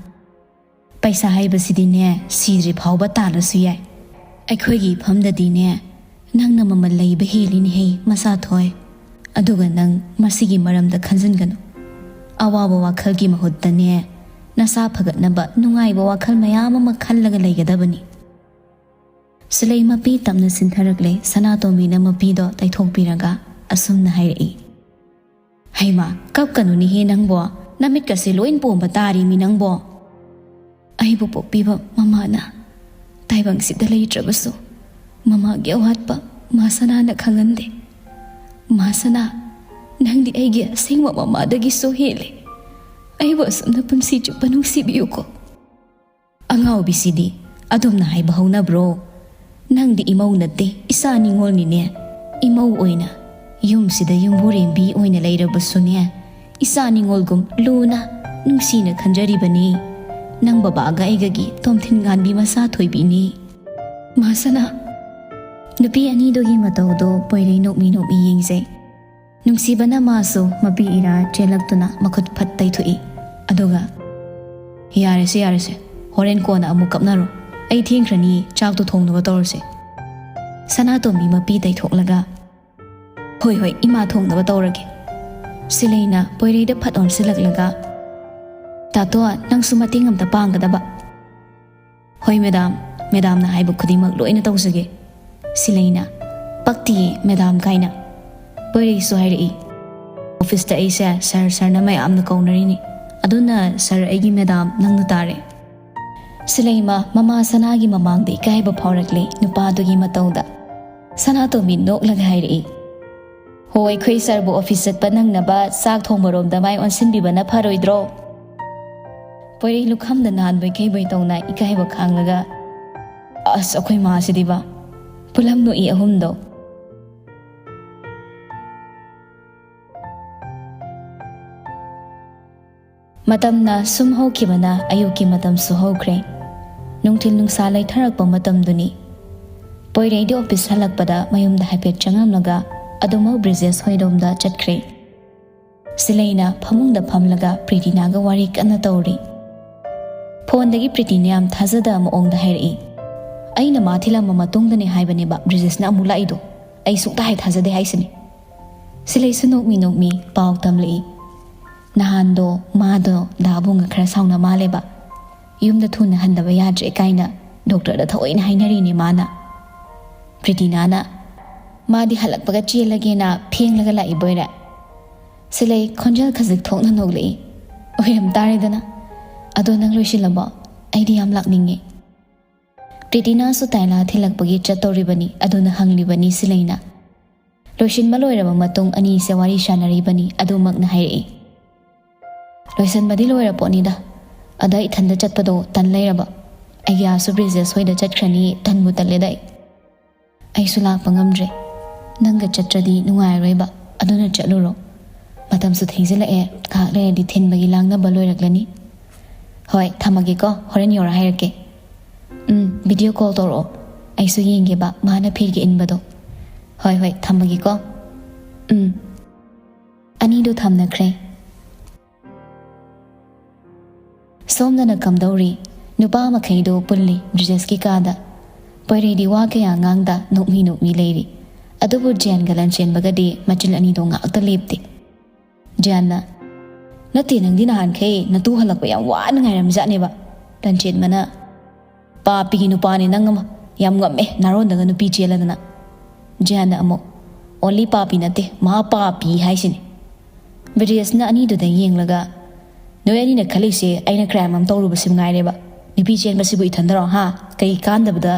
"ꯄꯩꯁꯥ ꯍꯥꯏꯕꯁꯤꯗꯤꯅꯦ, ꯁꯤꯗ꯭ꯔꯤ ꯐꯥꯎꯕ ꯇꯥꯜꯂꯁꯨ ꯌꯥꯏ꯫ ꯑꯩꯈꯣꯏꯒꯤ ꯏꯐꯝꯗꯗꯤꯅꯦ, ꯅꯪꯅ ꯃꯃꯜ ꯂꯩꯕ ꯍꯦꯜꯂꯤꯅꯦꯍꯦ, ꯃꯁꯥ ꯊꯣꯏ꯫ ꯑꯗꯨꯒ ꯅꯪ ꯃꯁꯤꯒꯤ ꯃꯔꯝꯗ ꯈꯟꯖꯤꯟꯒꯅꯨ꯫ ꯑꯋꯥꯕ ꯋꯥꯈꯜꯒꯤ ꯃꯍꯨꯠꯇꯅꯦ, ꯅꯁꯥ ꯐꯒꯠꯅꯕ ꯅꯨꯡꯉꯥꯏꯕ ꯋꯥꯈꯜ ꯃꯌꯥꯝ ꯑꯃ ꯈꯜꯂꯒ ꯂꯩꯒꯗꯕꯅꯤ꯫" ꯁꯤꯂꯩ ꯃꯄꯤ ꯇꯞꯅ ꯁꯤꯟꯊꯔꯛꯂꯦ꯫ ꯁꯅꯥꯇꯣꯝꯕꯤꯅ ꯃꯄꯤꯗꯣ ꯇꯩꯊꯣꯛꯄꯤꯔꯒ ꯑꯁꯨꯝꯅ ꯍꯥꯏꯔꯛꯏ, "ꯍꯩꯃꯥ, ꯀꯞꯀꯅꯨꯅꯦꯍꯦ ꯅꯪꯕꯣ, ꯅꯃꯤꯠꯀꯁꯦ ꯂꯣꯏ ꯄꯣꯝꯕ ꯇꯥꯔꯦꯃꯤ ꯅꯪꯕꯣ꯫ ꯑꯩꯕꯨ ꯄꯣꯛꯄꯤꯕ ꯃꯃꯥꯅ ꯇꯥꯏꯕꯪꯁꯤꯗ ꯂꯩꯇ꯭ꯔꯕꯁꯨ, ꯃꯃꯥꯒꯤ ꯑꯋꯥꯠꯄ ꯃꯥ ꯁꯅꯥꯅ ꯈꯪꯍꯟꯗꯦ꯫ ꯃꯥ ꯁꯅꯥ, ꯅꯪꯗꯤ ꯑꯩꯒꯤ ꯑꯁꯦꯡꯕ ꯃꯃꯥꯗꯒꯤꯁꯨ ꯍꯦꯜꯂꯦ꯫ ꯑꯩꯕꯨ ꯑꯁꯨꯝꯅ ꯄꯨꯟꯁꯤ ꯆꯨꯞꯄ ꯅꯨꯡꯁꯤꯕꯤꯌꯨꯀꯣ꯫" "ꯑꯉꯥꯎꯕꯤꯁꯤꯗꯤ, ꯑꯗꯨꯝꯅ ꯍꯥꯏꯕ ꯍꯧꯅꯕ꯭ꯔꯣ? ꯅꯪꯗꯤ ꯏꯃꯧ ꯅꯠꯇꯦ, ꯏꯆꯥ ꯅꯤꯉꯣꯜꯅꯤꯅꯦ꯫ ꯏꯃꯧ ꯑꯣꯏꯅ ꯌꯨꯝꯁꯤꯗ ꯌꯨꯝꯕꯨꯔꯦꯝꯕꯤ ꯑꯣꯏꯅ ꯂꯩꯔꯕꯁꯨꯅꯦ, ꯏꯆꯥ ꯅꯤꯉꯣꯜꯒꯨꯝ ꯂꯨꯅ ꯅꯨꯡꯁꯤꯅ ꯈꯟꯖꯔꯤꯕꯅꯤ꯫ ꯅꯪ ꯕꯕꯥꯒ ꯑꯩꯒꯒꯤ ꯇꯣꯝꯊꯤꯟ ꯉꯥꯟꯕꯤ ꯃꯆꯥ ꯊꯣꯏꯕꯤꯅꯤ꯫" ꯃꯥ ꯁꯅꯥ꯫ ꯅꯨꯄꯤ ꯑꯅꯤꯗꯨꯒꯤ ꯃꯇꯧꯗꯣ ꯄꯣꯏꯔꯩ ꯅꯣꯛꯃꯤ ꯅꯣꯛꯃꯤ ꯌꯦꯡꯖꯩ꯫ ꯅꯨꯡꯁꯤꯕꯅ ꯃꯥꯁꯨ ꯃꯄꯤ ꯏꯔꯥ ꯆꯦꯜꯂꯛꯇꯨꯅ ꯃꯈꯨꯠ ꯐꯠ ꯇꯩꯊꯣꯛꯏ꯫ ꯑꯗꯨꯒ, "ꯌꯥꯔꯦꯁꯦ, ꯌꯥꯔꯦꯁꯦ, ꯍꯣꯔꯦꯟ ꯀꯣꯟꯅ ꯑꯃꯨꯛ ꯀꯞꯅꯔꯣ꯫ ꯑꯩ ꯊꯦꯡꯈ꯭ꯔꯅꯤ, ꯆꯥꯛꯇꯣ ꯊꯣꯡꯅꯕ ꯇꯧꯔꯁꯦ꯫" ꯁꯅꯥꯇꯣꯝꯕꯤ ꯃꯄꯤ ꯇꯩꯊꯣꯛꯂꯒ, "ꯍꯣꯏ, ꯍꯣꯏ, ꯏꯃꯥ ꯊꯣꯡꯅꯕ ꯇꯧꯔꯒꯦ꯫" ꯁꯤꯂꯩꯅ ꯄꯣꯏꯔꯩꯗ ꯐꯠ ꯑꯣꯟꯁꯤꯜꯂꯛꯂꯒ, "ꯇꯥꯇꯣ, ꯅꯪꯁꯨ ꯃꯇꯦꯡ ꯑꯝꯇ ꯄꯥꯡꯒꯗꯕ꯫" "ꯍꯣꯏ ꯃꯦꯗꯥꯝ, ꯃꯦꯗꯥꯝꯅ ꯍꯥꯏꯕ ꯈꯨꯗꯤꯡꯃꯛ ꯂꯣꯏꯅ ꯇꯧꯖꯒꯦ꯫" ꯁꯤꯂꯩꯅ, "ꯄꯛꯇꯤꯌꯦ ꯃꯦꯗꯥꯝ ꯀꯥꯏꯅ꯫" ꯄꯣꯏꯔꯩꯁꯨ ꯍꯥꯏꯔꯛꯏ, "ꯑꯣꯐꯤꯁꯇ ꯑꯩꯁꯦ ꯁꯥꯔ, ꯁꯥꯔꯅ ꯃꯌꯥꯝꯅ ꯀꯧꯅꯔꯤꯅꯤ, ꯑꯗꯨꯅ ꯁꯥꯔ ꯑꯩꯒꯤ ꯃꯦꯗꯥꯝ ꯅꯪꯅ ꯇꯥꯔꯦ꯫" ꯁꯤꯂꯩꯃ ꯃꯃꯥ ꯁꯅꯥꯒꯤ ꯃꯃꯥꯡꯗ ꯏꯀꯥꯏꯕ ꯐꯥꯎꯔꯛꯂꯦ ꯅꯨꯄꯥꯗꯨꯒꯤ ꯃꯇꯧꯗ꯫ ꯁꯅꯥꯇꯣꯝꯕꯤ ꯅꯣꯛꯂꯒ ꯍꯥꯏꯔꯛꯏ, "ꯍꯣ, ꯑꯩꯈꯣꯏ ꯁꯥꯔꯕꯨ ꯑꯣꯐꯤꯁ ꯆꯠꯄ ꯅꯪꯅꯕ ꯆꯥꯛ ꯊꯣꯡꯕꯔꯣꯝꯗ ꯃꯥꯏ ꯑꯣꯟꯁꯤꯟꯕꯤꯕꯅ ꯐꯔꯣꯏꯗ꯭ꯔꯣ?" ꯄꯣꯏꯔꯩ ꯂꯨꯈꯝꯗ ꯅꯥꯟꯕꯣꯏ ꯀꯩꯕꯣꯏ ꯇꯧꯅ ꯏꯀꯥꯏꯕ ꯈꯥꯡꯂꯒ, "ꯑꯁ, ꯑꯩꯈꯣꯏ ꯃꯥꯁꯤꯗꯤꯕ!" ꯄꯨꯂꯞ ꯅꯣꯛꯏ ꯑꯍꯨꯝꯗꯣ꯫ ꯃꯇꯝꯅ ꯁꯨꯝ ꯍꯧꯈꯤꯕꯅ ꯑꯌꯨꯛꯀꯤ ꯃꯇꯝꯁꯨ ꯍꯧꯈ꯭ꯔꯦ꯫ ꯅꯨꯡꯊꯤꯜ ꯅꯨꯡꯁꯥ ꯂꯩꯊꯔꯛꯄ ꯃꯇꯝꯗꯨꯅꯤ꯫ ꯄꯣꯏꯔꯩꯗꯤ ꯑꯣꯐꯤꯁ ꯍꯜꯂꯛꯄꯗ ꯃꯌꯨꯝꯗ ꯍꯥꯏꯐꯦꯠ ꯆꯪꯉꯝꯂꯒ ꯑꯗꯨꯃꯛ ꯕ꯭ꯔꯤꯖꯦꯁ ꯍꯣꯏꯔꯣꯝꯗ ꯆꯠꯈ꯭ꯔꯦ꯫ ꯁꯤꯂꯩꯅ ꯐꯃꯨꯡꯗ ꯐꯝꯂꯒ ꯄ꯭ꯔꯤꯇꯤꯅꯥꯒ ꯋꯥꯔꯤ ꯀꯟꯅ ꯇꯧꯔꯤ꯫ ꯐꯣꯟꯗꯒꯤ ꯄ꯭ꯔꯤꯇꯤꯅ ꯌꯥꯝ ꯊꯥꯖꯗꯕ ꯃꯑꯣꯡꯗ ꯍꯥꯏꯔꯛꯏ, "ꯑꯩꯅ ꯃꯥ ꯊꯤꯜꯂꯝꯕ ꯃꯇꯨꯡꯗꯅꯦ ꯍꯥꯏꯕꯅꯦꯕ ꯕ꯭ꯔꯤꯖꯦꯁꯅ ꯑꯃꯨꯛ ꯂꯥꯛꯏꯗꯣ꯫ ꯑꯩ ꯁꯨꯡꯊꯥ ꯍꯦꯛ ꯊꯥꯖꯗꯦ ꯍꯥꯏꯁꯤꯅꯤ꯫" ꯁꯤꯂꯩꯁꯨ ꯅꯣꯛꯃꯤ ꯅꯣꯛꯃꯤ ꯄꯥꯎ ꯇꯝꯂꯛꯏ, "ꯅꯍꯥꯟꯗꯣ ꯃꯥꯗꯣ ꯗꯥꯕꯨꯡꯒ ꯈꯔ ꯁꯥꯎꯅ ꯃꯥꯜꯂꯦꯕ꯫ ꯌꯨꯝꯗ ꯊꯨꯅ ꯍꯟꯗꯕ ꯌꯥꯗ꯭ꯔꯦ ꯀꯥꯏꯅ ꯗꯣꯛꯇꯔꯗ ꯊꯑꯣꯏꯅ ꯍꯥꯏꯅꯔꯤꯅꯦ ꯃꯥꯅ꯫" ꯄ꯭ꯔꯤꯇꯤꯅꯥꯅ, "ꯃꯥꯗꯤ ꯍꯜꯂꯛꯄꯒ ꯆꯦꯜꯂꯒꯦꯅ ꯐꯦꯡꯂꯒ ꯂꯥꯛꯏꯕꯣꯏꯔꯦ꯫" ꯁꯤꯂꯩ ꯈꯣꯟꯖꯦꯜ ꯈꯖꯤꯛ ꯊꯣꯛꯅ ꯅꯣꯛꯂꯛꯏ꯫ "ꯑꯣꯏꯔꯝ ꯇꯥꯔꯦꯗꯅ꯫ ꯑꯗꯣ ꯅꯪ ꯂꯣꯏꯁꯤꯜꯂꯕꯣ? ꯑꯩꯗꯤ ꯌꯥꯝ ꯂꯥꯛꯅꯤꯡꯉꯦ꯫" ꯄ꯭ꯔꯤꯇꯤꯅꯥꯁꯨ ꯇꯥꯏꯂꯥ ꯊꯤꯜꯂꯛꯄꯒꯤ ꯆꯠꯇꯧꯔꯤꯕꯅꯤ, ꯑꯗꯨꯅ ꯍꯪꯂꯤꯕꯅꯤ ꯁꯤꯂꯩꯅ꯫ ꯂꯣꯏꯁꯤꯟꯕ ꯂꯣꯏꯔꯕ ꯃꯇꯨꯡ ꯑꯅꯤꯁꯦ ꯋꯥꯔꯤ ꯁꯥꯟꯅꯔꯤꯕꯅꯤ, ꯑꯗꯨꯃꯛꯅ ꯍꯥꯏꯔꯛꯏ꯫ "ꯂꯣꯏꯁꯟꯕꯗꯤ ꯂꯣꯏꯔ ꯄꯣꯠꯅꯤꯗ꯫ ꯑꯗ ꯏꯊꯟꯗ ꯆꯠꯄꯗꯣ ꯇꯟ ꯂꯩꯔꯕ꯫ ꯑꯩꯒꯤꯌꯥꯁꯨ ꯕ꯭ꯔꯤꯖꯦꯁ ꯍꯣꯏꯗ ꯆꯠꯈ꯭ꯔꯅꯤ, ꯇꯟꯕꯨ ꯇꯜꯂꯦꯗ ꯑꯩ꯫ ꯑꯩꯁꯨ ꯂꯥꯛꯄ ꯉꯝꯗ꯭ꯔꯦ꯫ ꯅꯪꯒ ꯆꯠꯇ꯭ꯔꯗꯤ ꯅꯨꯡꯉꯥꯏꯔꯣꯏꯕ, ꯑꯗꯨꯅ ꯆꯠꯂꯨꯔꯣ꯫ ꯃꯇꯝꯁꯨ ꯊꯦꯡꯖꯤꯜꯂꯛꯑꯦ, ꯉꯥꯏꯍꯥꯛ ꯂꯩꯔꯗꯤ ꯊꯤꯟꯕꯒꯤ ꯂꯥꯡꯅꯕ ꯂꯣꯏꯔꯛꯂꯅꯤ꯫ ꯍꯣꯏ, ꯊꯝꯃꯒꯦꯀꯣ, ꯍꯣꯔꯦꯟ ꯌꯧꯔ ꯍꯥꯏꯔꯛꯀꯦ꯫ ꯎꯝ, ꯚꯤꯗꯤꯑꯣ ꯀꯣꯜ ꯇꯧꯔꯛꯑꯣ, ꯑꯩꯁꯨ ꯌꯦꯡꯒꯦꯕ ꯃꯥꯅ ꯐꯤꯔꯒ ꯏꯟꯕꯗꯣ꯫ ꯍꯣꯏ, ꯍꯣꯏ, ꯊꯝꯃꯒꯦꯀꯣ꯫ ꯎꯝ꯫" ꯑꯅꯤꯗꯨ ꯊꯝꯅꯈ꯭ꯔꯦ꯫ ꯁꯣꯝꯗꯅ ꯀꯝꯗꯧꯔꯤ? ꯅꯨꯄꯥ ꯃꯈꯩꯗꯨ ꯄꯨꯜꯂꯤ ꯕ꯭ꯔꯤꯖꯦꯁꯀꯤ ꯀꯥꯗ꯫ ꯄꯣꯏꯔꯩꯗꯤ ꯋꯥ ꯀꯌꯥ ꯉꯥꯡꯗ ꯅꯣꯛꯃꯤ ꯅꯣꯛꯃꯤ ꯂꯩꯔꯤ꯫ ꯑꯗꯨꯕꯨ ꯖꯦꯟꯒ ꯂꯟꯆꯦꯟꯕꯒꯗꯤ ꯃꯆꯤꯜ ꯑꯅꯤꯗꯣ ꯉꯥꯛꯇ ꯂꯦꯞꯇꯦ꯫ ꯖꯦꯟꯅ, "ꯅꯠꯇꯦ, ꯅꯪꯗꯤ ꯅꯍꯥꯟꯈꯩ ꯅꯇꯨ ꯍꯜꯂꯛꯄ ꯌꯥꯝ ꯋꯥꯅ ꯉꯥꯏꯔꯝꯖꯥꯠꯅꯦꯕ꯫" ꯂꯟꯆꯦꯟꯕꯅ, "ꯄꯥꯄꯤꯒꯤ ꯅꯨꯄꯥꯅꯤ ꯅꯪ ꯑꯃ, ꯌꯥꯝ ꯉꯝꯃꯦ ꯅꯥꯔꯣꯟꯗꯒ ꯅꯨꯄꯤ ꯆꯦꯜꯂꯗꯅ꯫" ꯖꯦꯟꯅ ꯑꯃꯨꯛ, "ꯑꯣꯟꯂꯤ ꯄꯥꯄꯤ ꯅꯠꯇꯦ, ꯃꯍꯥ ꯄꯥꯄꯤ ꯍꯥꯏꯁꯤꯅꯤ꯫" ꯕ꯭ꯔꯤꯖꯦꯁꯅ ꯑꯅꯤꯗꯨꯗ ꯌꯦꯡꯂꯒ, "ꯅꯣꯏ ꯑꯅꯤꯅ ꯈꯜꯂꯤꯁꯦ ꯑꯩꯅ ꯀ꯭ꯔꯥꯏꯝ ꯑꯃ ꯇꯧꯔꯨꯕꯁꯤ ꯉꯥꯏꯔꯦꯕ꯫ ꯅꯨꯄꯤ ꯆꯦꯟꯕꯁꯤꯕꯨ ꯏꯊꯟꯗꯔꯣ, ꯍꯥ? ꯀꯩ ꯀꯥꯟꯗꯕꯗ?"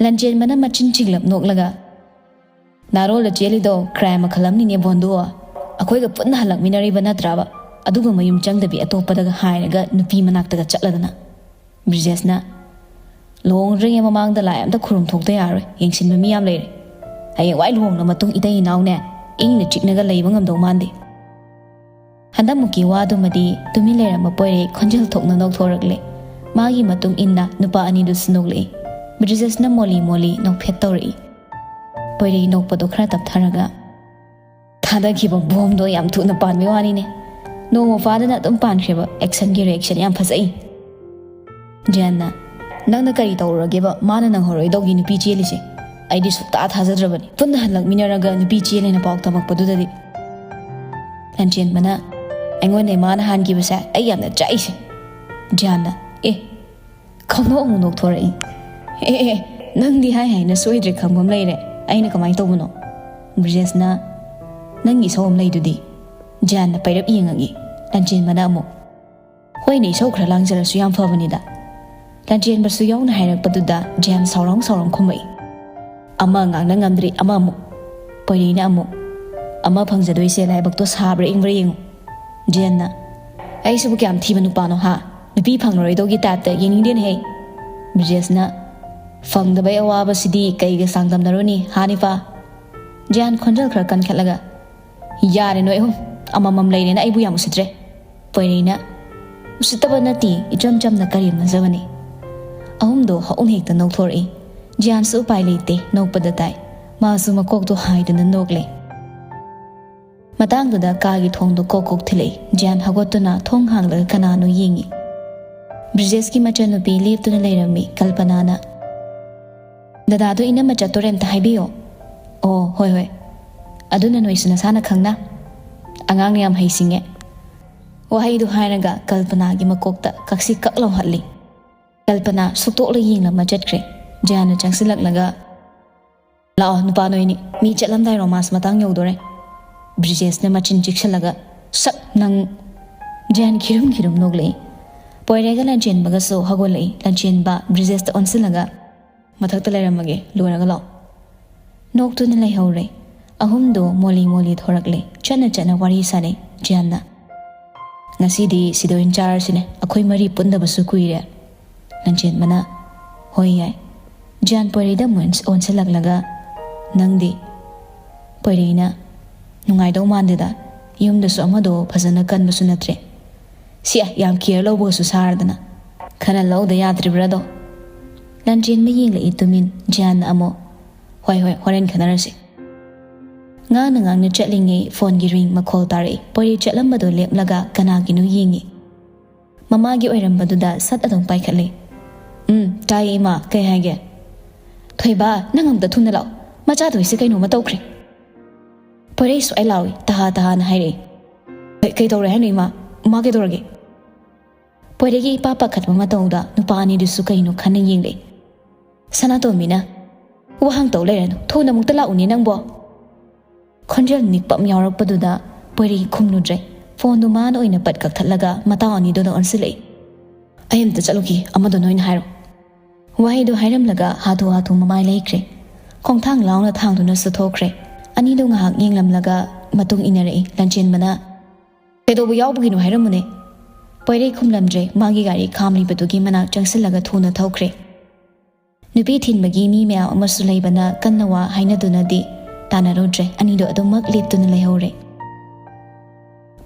ꯂꯟꯆꯦꯟꯕꯅ ꯃꯆꯤꯟ ꯆꯤꯡꯂꯞ ꯅꯣꯛꯂꯒ, "ꯅꯥꯔꯣꯜꯗ ꯆꯦꯜꯂꯤꯗꯣ ꯀ꯭ꯔꯥꯏꯝ ꯃꯈꯜ ꯑꯃꯅꯤꯅꯦ ꯕꯣꯟꯗꯨ꯫ ꯑꯩꯈꯣꯏꯒ ꯄꯨꯟꯅ ꯍꯜꯂꯛꯃꯤꯟꯅꯔꯤꯕ ꯅꯠꯇ꯭ꯔꯕ? ꯑꯗꯨꯒ ꯃꯌꯨꯝ ꯆꯪꯗꯕꯤ ꯑꯇꯣꯞꯄꯗꯒ ꯍꯥꯏꯔꯒ ꯅꯨꯄꯤ ꯃꯅꯥꯛꯇꯒ ꯆꯠꯂꯗꯅ꯫" ꯕ꯭ꯔꯤꯖꯦꯁꯅ, "ꯂꯨꯍꯣꯡꯗ꯭ꯔꯤꯉꯩ ꯃꯃꯥꯡꯗ ꯂꯥꯏ ꯑꯝꯇ ꯈꯨꯔꯨꯝ ꯊꯣꯛꯇ ꯌꯥꯔꯣꯏ, ꯌꯦꯡꯁꯤꯟꯕ ꯃꯤ ꯌꯥꯝ ꯂꯩꯔꯦ꯫ ꯍꯌꯦꯡꯋꯥꯏ ꯂꯨꯍꯣꯡꯂ ꯃꯇꯨꯡ ꯏꯇꯩ ꯏꯅꯥꯎꯅꯦ ꯏꯪꯅ ꯆꯤꯛꯅꯒ ꯂꯩꯕ ꯉꯝꯗꯧ ꯃꯥꯟꯗꯦ꯫" ꯍꯟꯗꯛꯃꯨꯛꯀꯤ ꯋꯥꯗꯨꯃꯗꯤ ꯇꯨꯃꯤꯟ ꯂꯩꯔꯝꯕ ꯄꯣꯏꯔꯩ ꯈꯣꯟꯖꯦꯜ ꯊꯣꯛꯅ ꯅꯣꯛꯊꯣꯔꯛꯂꯦ꯫ ꯃꯥꯒꯤ ꯃꯇꯨꯡ ꯏꯟꯅ ꯅꯨꯄꯥ ꯑꯅꯤꯗꯨꯁꯨ ꯅꯣꯛꯂꯛꯏ꯫ ꯕ꯭ꯔꯤꯖꯦꯁꯅ ꯃꯣꯂꯤ ꯃꯣꯂꯤ ꯅꯣꯛꯐꯦꯠ ꯇꯧꯔꯛꯏ꯫ ꯄꯣꯏꯔꯩ ꯅꯣꯛꯄꯗꯣ ꯈꯔ ꯇꯞꯊꯔꯒ, "ꯊꯥꯗꯈꯤꯕ ꯕꯣꯝꯗꯣ ꯌꯥꯝ ꯊꯨꯅ ꯄꯥꯟꯕꯩ ꯋꯥꯅꯤꯅꯦ꯫ ꯅꯣꯡꯃ ꯐꯥꯗꯅ ꯑꯗꯨꯝ ꯄꯥꯟꯈ꯭ꯔꯦꯕ꯫ ꯑꯦꯛꯁꯟꯒꯤ ꯔꯤꯑꯦꯛꯁꯟ ꯌꯥꯝ ꯐꯖꯩ꯫" ꯖꯤꯌꯥꯟꯅ, "ꯅꯪꯅ ꯀꯔꯤ ꯇꯧꯔꯨꯔꯒꯦꯕ ꯃꯥꯅ ꯅꯪꯍꯧꯔꯣꯏꯗꯧꯒꯤ ꯅꯨꯄꯤ ꯆꯦꯜꯂꯤꯁꯦ? ꯑꯩꯗꯤ ꯁꯨꯛꯇꯥ ꯊꯥꯖꯗ꯭ꯔꯕꯅꯤ꯫ ꯄꯨꯟꯅ ꯍꯜꯂꯛꯃꯤꯟꯅꯔꯒ ꯅꯨꯄꯤ ꯆꯦꯜꯂꯦꯅ ꯄꯥꯎ ꯇꯝꯃꯛꯄꯗꯨꯗꯗꯤ꯫" ꯂꯟꯆꯦꯟꯕꯅ, "ꯑꯩꯉꯣꯟꯗ ꯃꯥꯅ ꯍꯥꯟꯈꯤꯕꯁꯦ ꯑꯩ ꯌꯥꯝꯅ ꯆꯥꯛꯏꯁꯦ꯫" ꯖꯤꯌꯥꯟꯅ, "ꯑꯦ, ꯈꯪꯅꯣꯛ ꯑꯃꯨꯛ ꯅꯣꯛꯊꯣꯔꯛꯏ꯫ ꯑꯦ, ꯑꯦ, ꯑꯦ, ꯅꯪꯗꯤ ꯍꯥꯏ ꯍꯥꯏꯅ ꯁꯣꯏꯗ꯭ꯔꯦ ꯈꯪꯕ ꯑꯃ ꯂꯩꯔꯦ꯫ ꯑꯩꯅ ꯀꯃꯥꯏꯅ ꯇꯧꯕꯅꯣ?" ꯕ꯭ꯔꯤꯖꯦꯁꯅ, "ꯅꯪꯒꯤ ꯏꯁꯧ ꯑꯃ ꯂꯩꯗꯨꯗꯤ꯫" ꯖꯤꯌꯥꯟꯅ ꯄꯩꯔꯞ ꯌꯦꯡꯉꯛꯏ꯫ ꯂꯟꯆꯦꯟꯕꯅ ꯑꯃꯨꯛ, "ꯍꯣꯏꯅꯦ, ꯏꯁꯧ ꯈꯔ ꯂꯥꯡꯖꯔꯁꯨ ꯌꯥꯝ ꯐꯕꯅꯤꯗ꯫" ꯂꯟꯆꯦꯟꯕꯁꯨ ꯌꯥꯎꯅ ꯍꯥꯏꯔꯛꯄꯗꯨꯗ ꯖꯤꯌꯥꯟ ꯁꯥꯎꯔꯥꯡ ꯁꯥꯎꯔꯥꯡ ꯈꯨꯝꯃꯛꯏ꯫ ꯑꯃ ꯉꯥꯡꯅ ꯉꯝꯗ꯭ꯔꯤ ꯑꯃ ꯑꯃꯨꯛ꯫ ꯄꯣꯏꯔꯩꯅ ꯑꯃꯨꯛ, "ꯑꯃ ꯐꯪꯖꯗꯣꯏꯁꯦ ꯂꯥꯏꯕꯛꯇꯣ ꯁꯥꯕ꯭ꯔꯥ ꯏꯪꯕ꯭ꯔꯥ ꯌꯦꯡꯉꯨ꯫" ꯖꯤꯌꯥꯟꯅ, "ꯑꯩꯁꯤꯕꯨ ꯀꯌꯥꯝ ꯊꯤꯕ ꯅꯨꯄꯥꯅꯣ ꯍꯥ? ꯅꯨꯄꯤ ꯐꯪꯂꯔꯣꯏꯗꯧꯒꯤ ꯇꯥꯏꯞꯇ ꯌꯦꯡꯅꯤꯡꯗꯦꯅꯦꯍꯦ꯫" ꯕ꯭ꯔꯤꯖꯦꯁꯅ, "ꯐꯪꯗꯕꯩ ꯑꯋꯥꯕꯁꯤꯗꯤ ꯀꯩꯒ ꯆꯥꯡꯗꯝꯅꯔꯨꯅꯤ ꯍꯥ ꯅꯤꯄꯥ?" ꯖꯤꯌꯥꯟ ꯈꯣꯟꯖꯦꯜ ꯈꯔ ꯀꯟꯈꯠꯂꯒ, "ꯌꯥꯔꯦ ꯅꯣꯏ ꯑꯍꯨꯝ, ꯑꯃꯃꯝ ꯂꯩꯔꯦꯅ ꯑꯩꯕꯨ ꯌꯥꯝ ꯎꯁꯤꯠꯇ꯭ꯔꯦ꯫" ꯄꯣꯏꯔꯩꯅ, "ꯎꯁꯤꯠꯇꯕ ꯅꯠꯇꯦ, ꯏꯆꯝ ꯆꯝꯅ ꯀꯔꯦꯝꯅꯖꯕꯅꯤ꯫" ꯑꯍꯨꯝꯗꯣ ꯍꯧꯅ ꯍꯦꯛꯇ ꯅꯣꯛꯊꯣꯔꯛꯏ꯫ ꯖꯤꯌꯥꯟꯁꯨ ꯎꯄꯥꯏ ꯂꯩꯇꯦ, ꯅꯣꯛꯄꯗ ꯇꯥꯏ꯫ ꯃꯥꯁꯨ ꯃꯀꯣꯛꯇꯣ ꯍꯥꯏꯗꯅ ꯅꯣꯛꯂꯦ꯫ ꯃꯇꯥꯡꯗꯨꯗ ꯀꯥꯒꯤ ꯊꯣꯡꯗꯣ ꯀꯣꯛ ꯀꯣꯛ ꯊꯤꯜꯂꯛꯏ꯫ ꯖꯤꯌꯥꯟ ꯍꯧꯒꯠꯇꯨꯅ ꯊꯣꯡ ꯍꯥꯡꯂꯒ ꯀꯅꯥꯅꯣ ꯌꯦꯡꯉꯤ꯫ ꯕ꯭ꯔꯤꯖꯦꯁꯀꯤ ꯃꯆꯟꯅꯨꯄꯤ ꯂꯦꯞꯇꯨꯅ ꯂꯩꯔꯝꯃꯤ, ꯀꯜꯄꯅꯥꯅ꯫ "ꯗꯗꯥꯗꯣ ꯏꯅꯝꯃ ꯆꯠꯇꯣꯔꯦ, ꯑꯝꯇ ꯍꯥꯏꯕꯤꯌꯣ꯫" "ꯑꯣ, ꯍꯣꯏ, ꯍꯣꯏ꯫ ꯑꯗꯨꯅ ꯅꯣꯏꯁꯨ ꯅꯁꯥꯅ ꯈꯪꯅ꯫ ꯑꯉꯥꯡꯅ ꯌꯥꯝ ꯍꯩꯁꯤꯡꯉꯦ꯫" ꯋꯥꯍꯩꯗꯨ ꯍꯥꯏꯔꯒ ꯀꯜꯄꯅꯥꯒꯤ ꯃꯀꯣꯛꯇ ꯀꯛꯁꯤ ꯀꯛ ꯂꯥꯎꯍꯠꯂꯤ꯫ ꯀꯜꯄꯅꯥ ꯁꯨꯛꯇꯣꯛꯂ ꯌꯦꯡꯂꯝꯃ ꯆꯠꯈ꯭ꯔꯦ꯫ ꯖꯤꯌꯥꯟꯅ ꯆꯪꯁꯤꯜꯂꯛꯂꯒ, "ꯂꯥꯛꯑꯣ ꯅꯨꯄꯥ ꯅꯣꯏꯅꯤ, ꯃꯤ ꯆꯠꯂꯝꯗꯥꯏ ꯔꯣꯃꯥꯟꯁ ꯃꯇꯥꯡ ꯌꯧꯗꯣꯔꯦ꯫" ꯕ꯭ꯔꯤꯖꯦꯁꯅ ꯃꯆꯤꯟ ꯆꯤꯛꯁꯤꯜꯂꯒ, "ꯁꯛ ꯅꯪ!" ꯖꯤꯌꯥꯟ ꯈꯤꯔꯨꯝ ꯈꯤꯔꯨꯝ ꯅꯣꯛꯂꯛꯏ꯫ ꯄꯣꯏꯔꯩꯒ ꯂꯟꯆꯦꯟꯕꯒꯁꯨ ꯍꯧꯒꯠꯂꯛꯏ꯫ ꯂꯟꯆꯦꯟꯕ ꯕ꯭ꯔꯤꯖꯦꯁꯇ ꯑꯣꯟꯁꯤꯜꯂꯒ, "ꯃꯊꯛꯇ ꯂꯩꯔꯝꯃꯒꯦ, ꯂꯣꯏꯔꯒ ꯂꯥꯛꯑꯣ꯫" ꯅꯣꯛꯇꯨꯅ ꯂꯩꯍꯧꯔꯦ꯫ ꯑꯍꯨꯝꯗꯣ ꯃꯣꯂꯤ ꯃꯣꯂꯤ ꯊꯣꯔꯛꯂꯦ꯫ ꯆꯠꯅ ꯆꯠꯅ ꯋꯥꯔꯤ ꯁꯥꯅꯩ꯫ ꯖꯤꯌꯥꯟꯅ, "ꯉꯁꯤꯗꯤ ꯁꯤꯗ ꯑꯣꯏꯅ ꯆꯥꯔꯁꯤꯅꯦ, ꯑꯩꯈꯣꯏ ꯃꯔꯤ ꯄꯨꯟꯗꯕꯁꯨ ꯀꯨꯏꯔꯦ꯫" ꯂꯟꯆꯦꯟꯕꯅ, "ꯍꯣꯏ, ꯌꯥꯏ꯫" ꯖꯤꯌꯥꯟ ꯄꯣꯏꯔꯩꯗ ꯑꯃꯨꯛ ꯑꯣꯟꯁꯤꯜꯂꯛꯂꯒ, "ꯅꯪꯗꯤ?" ꯄꯣꯏꯔꯩꯅ, "ꯅꯨꯡꯉꯥꯏꯗꯧ ꯃꯥꯟꯗꯦꯗ, ꯌꯨꯝꯗꯁꯨ ꯑꯃꯗꯣ ꯐꯖꯅ ꯀꯟꯕꯁꯨ ꯅꯠꯇ꯭ꯔꯦ꯫ ꯁꯤ ꯌꯥꯝ ꯀꯤꯌꯔ ꯂꯧꯕꯒꯁꯨ ꯁꯥꯔꯗꯅ꯫ ꯈꯔ ꯂꯧꯗ ꯌꯥꯗ꯭ꯔꯤꯕ꯭ꯔꯥꯗꯣ? ꯂꯟꯆꯦꯟꯕ ꯌꯦꯡꯂꯛꯏ ꯇꯨꯃꯤꯟ꯫ ꯖꯤꯌꯥꯟꯅ ꯑꯃꯨꯛ, "ꯍꯣꯏ, ꯍꯣꯏ, ꯍꯣꯔꯦꯟ ꯈꯟꯅꯔꯁꯤ"꯫ ꯉꯥꯡꯅ ꯉꯥꯡꯅ ꯆꯠꯂꯤꯉꯩ ꯐꯣꯟꯒꯤ ꯔꯤꯡ ꯃꯈꯣꯜ ꯇꯥꯔꯛꯏ꯫ ꯄꯣꯏꯔꯩ ꯆꯠꯂꯝꯕꯗꯣ ꯂꯦꯞꯂꯒ ꯀꯅꯥꯒꯤꯅꯣ ꯌꯦꯡꯉꯤ꯫ ꯃꯃꯥꯒꯤ ꯑꯣꯏꯔꯝꯕꯗꯨꯗ ꯁꯠ ꯑꯗꯨꯝ ꯄꯥꯏꯈꯠꯂꯤ꯫ "ꯎꯝ, ꯇꯥꯏꯌꯦ ꯏꯃꯥ, ꯀꯩ ꯍꯥꯏꯒꯦ?" "ꯊꯣꯏꯕ, ꯅꯪ ꯑꯝꯇ ꯊꯨꯅ ꯂꯥꯛꯑꯣ, ꯃꯆꯥꯊꯣꯏꯁꯦ ꯀꯩꯅꯣꯝꯃ ꯇꯧꯈ꯭ꯔꯦ"꯫ ꯄꯣꯏꯔꯩ ꯁ꯭ꯋꯥꯏ ꯂꯥꯎꯏ, ꯇꯍꯥ ꯇꯍꯥꯅ ꯍꯥꯏꯔꯛꯏ꯫ "ꯀꯩ-, ꯀꯩꯗꯧꯔꯦ ꯍꯥꯏꯅꯣ ꯏꯃꯥ? ꯏꯃꯥ ꯀꯩꯗꯧꯔꯒꯦ?" ꯄꯣꯏꯔꯩꯒꯤ ꯏꯄꯥ ꯄꯥꯈꯠꯄ ꯃꯇꯧꯗ ꯅꯨꯄꯥ ꯑꯅꯤꯗꯨꯁꯨ ꯀꯩꯅꯣ ꯈꯟꯅ ꯌꯦꯡꯂꯛꯏ꯫ ꯁꯅꯥꯇꯣꯝꯕꯤꯅ, "ꯋꯥꯍꯪ ꯇꯧ ꯂꯩꯔꯅꯨ, ꯊꯨꯅ ꯑꯃꯨꯛꯇ ꯂꯥꯛꯎꯅꯦ ꯅꯪꯕꯣ"꯫ ꯈꯣꯟꯖꯦꯜ ꯅꯤꯛꯄ ꯑꯃ ꯌꯥꯎꯔꯛꯄꯗꯨꯗ ꯄꯣꯏꯔꯩ ꯈꯨꯝꯂꯨꯗ꯭ꯔꯦ꯫ ꯐꯣꯟꯗꯨ ꯃꯥꯅ ꯑꯣꯏꯅ ꯄꯠ ꯀꯛꯊꯠꯂꯒ ꯃꯇꯥꯎ ꯑꯅꯤꯗꯨꯗ ꯑꯣꯟꯁꯤꯜꯂꯛꯏ꯫ "ꯑꯩ ꯑꯝꯇ ꯆꯠꯂꯨꯈꯤ, ꯑꯃꯗꯣ ꯅꯣꯏꯅ ꯍꯥꯏꯔꯣ"꯫ ꯋꯥꯍꯩꯗꯨ ꯍꯥꯏꯔꯝꯂꯒ ꯍꯥꯊꯨ ꯍꯥꯊꯨ ꯃꯃꯥꯏ ꯂꯩꯈ꯭ꯔꯦ꯫ ꯈꯣꯡꯊꯥꯡ ꯂꯥꯎꯅ ꯊꯥꯡꯗꯨꯅ ꯆꯠꯊꯣꯛꯈ꯭ꯔꯦ꯫ ꯑꯅꯤꯗꯨ ꯉꯥꯏꯍꯥꯛ ꯌꯦꯡꯂꯝꯂꯒ ꯃꯇꯨꯡ ꯏꯟꯅꯔꯛꯏ꯫ ꯂꯟꯆꯦꯟꯕꯅ, "ꯀꯩꯗꯧꯕ ꯌꯥꯎꯕꯒꯤꯅꯣ ꯍꯥꯏꯔꯝꯃꯨꯅꯦ"꯫ ꯄꯣꯏꯔꯩ ꯈꯨꯝꯂꯝꯗ꯭ꯔꯦ꯫ ꯃꯥꯒꯤ ꯒꯥꯔꯤ ꯈꯥꯝꯂꯤꯕꯗꯨꯒꯤ ꯃꯅꯥꯛ ꯆꯪꯁꯤꯜꯂꯒ ꯊꯨꯅ ꯊꯧꯈ꯭ꯔꯦ꯫ ꯅꯨꯄꯤ ꯊꯤꯟꯕꯒꯤ ꯃꯤ ꯃꯌꯥꯝ ꯑꯃꯁꯨ ꯂꯩꯕꯅ ꯀꯟꯅ ꯋꯥ ꯍꯥꯏꯅꯗꯨꯅꯗꯤ ꯇꯥꯟꯅꯔꯨꯗ꯭ꯔꯦ꯫ ꯑꯅꯤꯗꯨ ꯑꯗꯨꯃꯛ ꯂꯦꯞꯇꯨꯅ ꯂꯩꯍꯧꯔꯦ꯫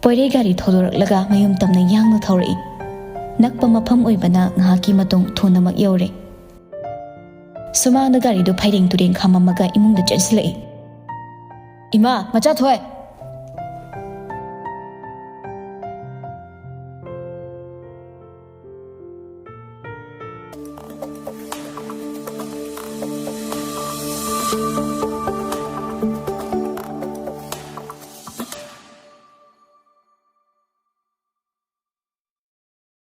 ꯄꯣꯏꯔꯩ ꯒꯥꯔꯤ ꯊꯧꯗꯣꯔꯛꯂꯒ ꯃꯌꯨꯝ ꯇꯝꯅ ꯌꯥꯡꯅ ꯊꯧꯔꯛꯏ꯫ ꯅꯛꯄ ꯃꯐꯝ ꯑꯣꯏꯕꯅ ꯉꯥꯏꯍꯥꯛꯀꯤ ꯃꯇꯨꯡ ꯊꯨꯅꯃꯛ ꯌꯧꯔꯦ꯫ ꯁꯨꯃꯥꯡꯗ ꯒꯥꯔꯤꯗꯨ ꯐꯩꯔꯦꯡ ꯇꯨꯔꯦꯡ ꯈꯥꯝꯃꯝꯃꯒ ꯏꯃꯨꯡꯗ ꯆꯦꯟꯁꯤꯜꯂꯛꯏ꯫ "ꯏꯃꯥ, ꯃꯆꯥꯊꯣꯏ!"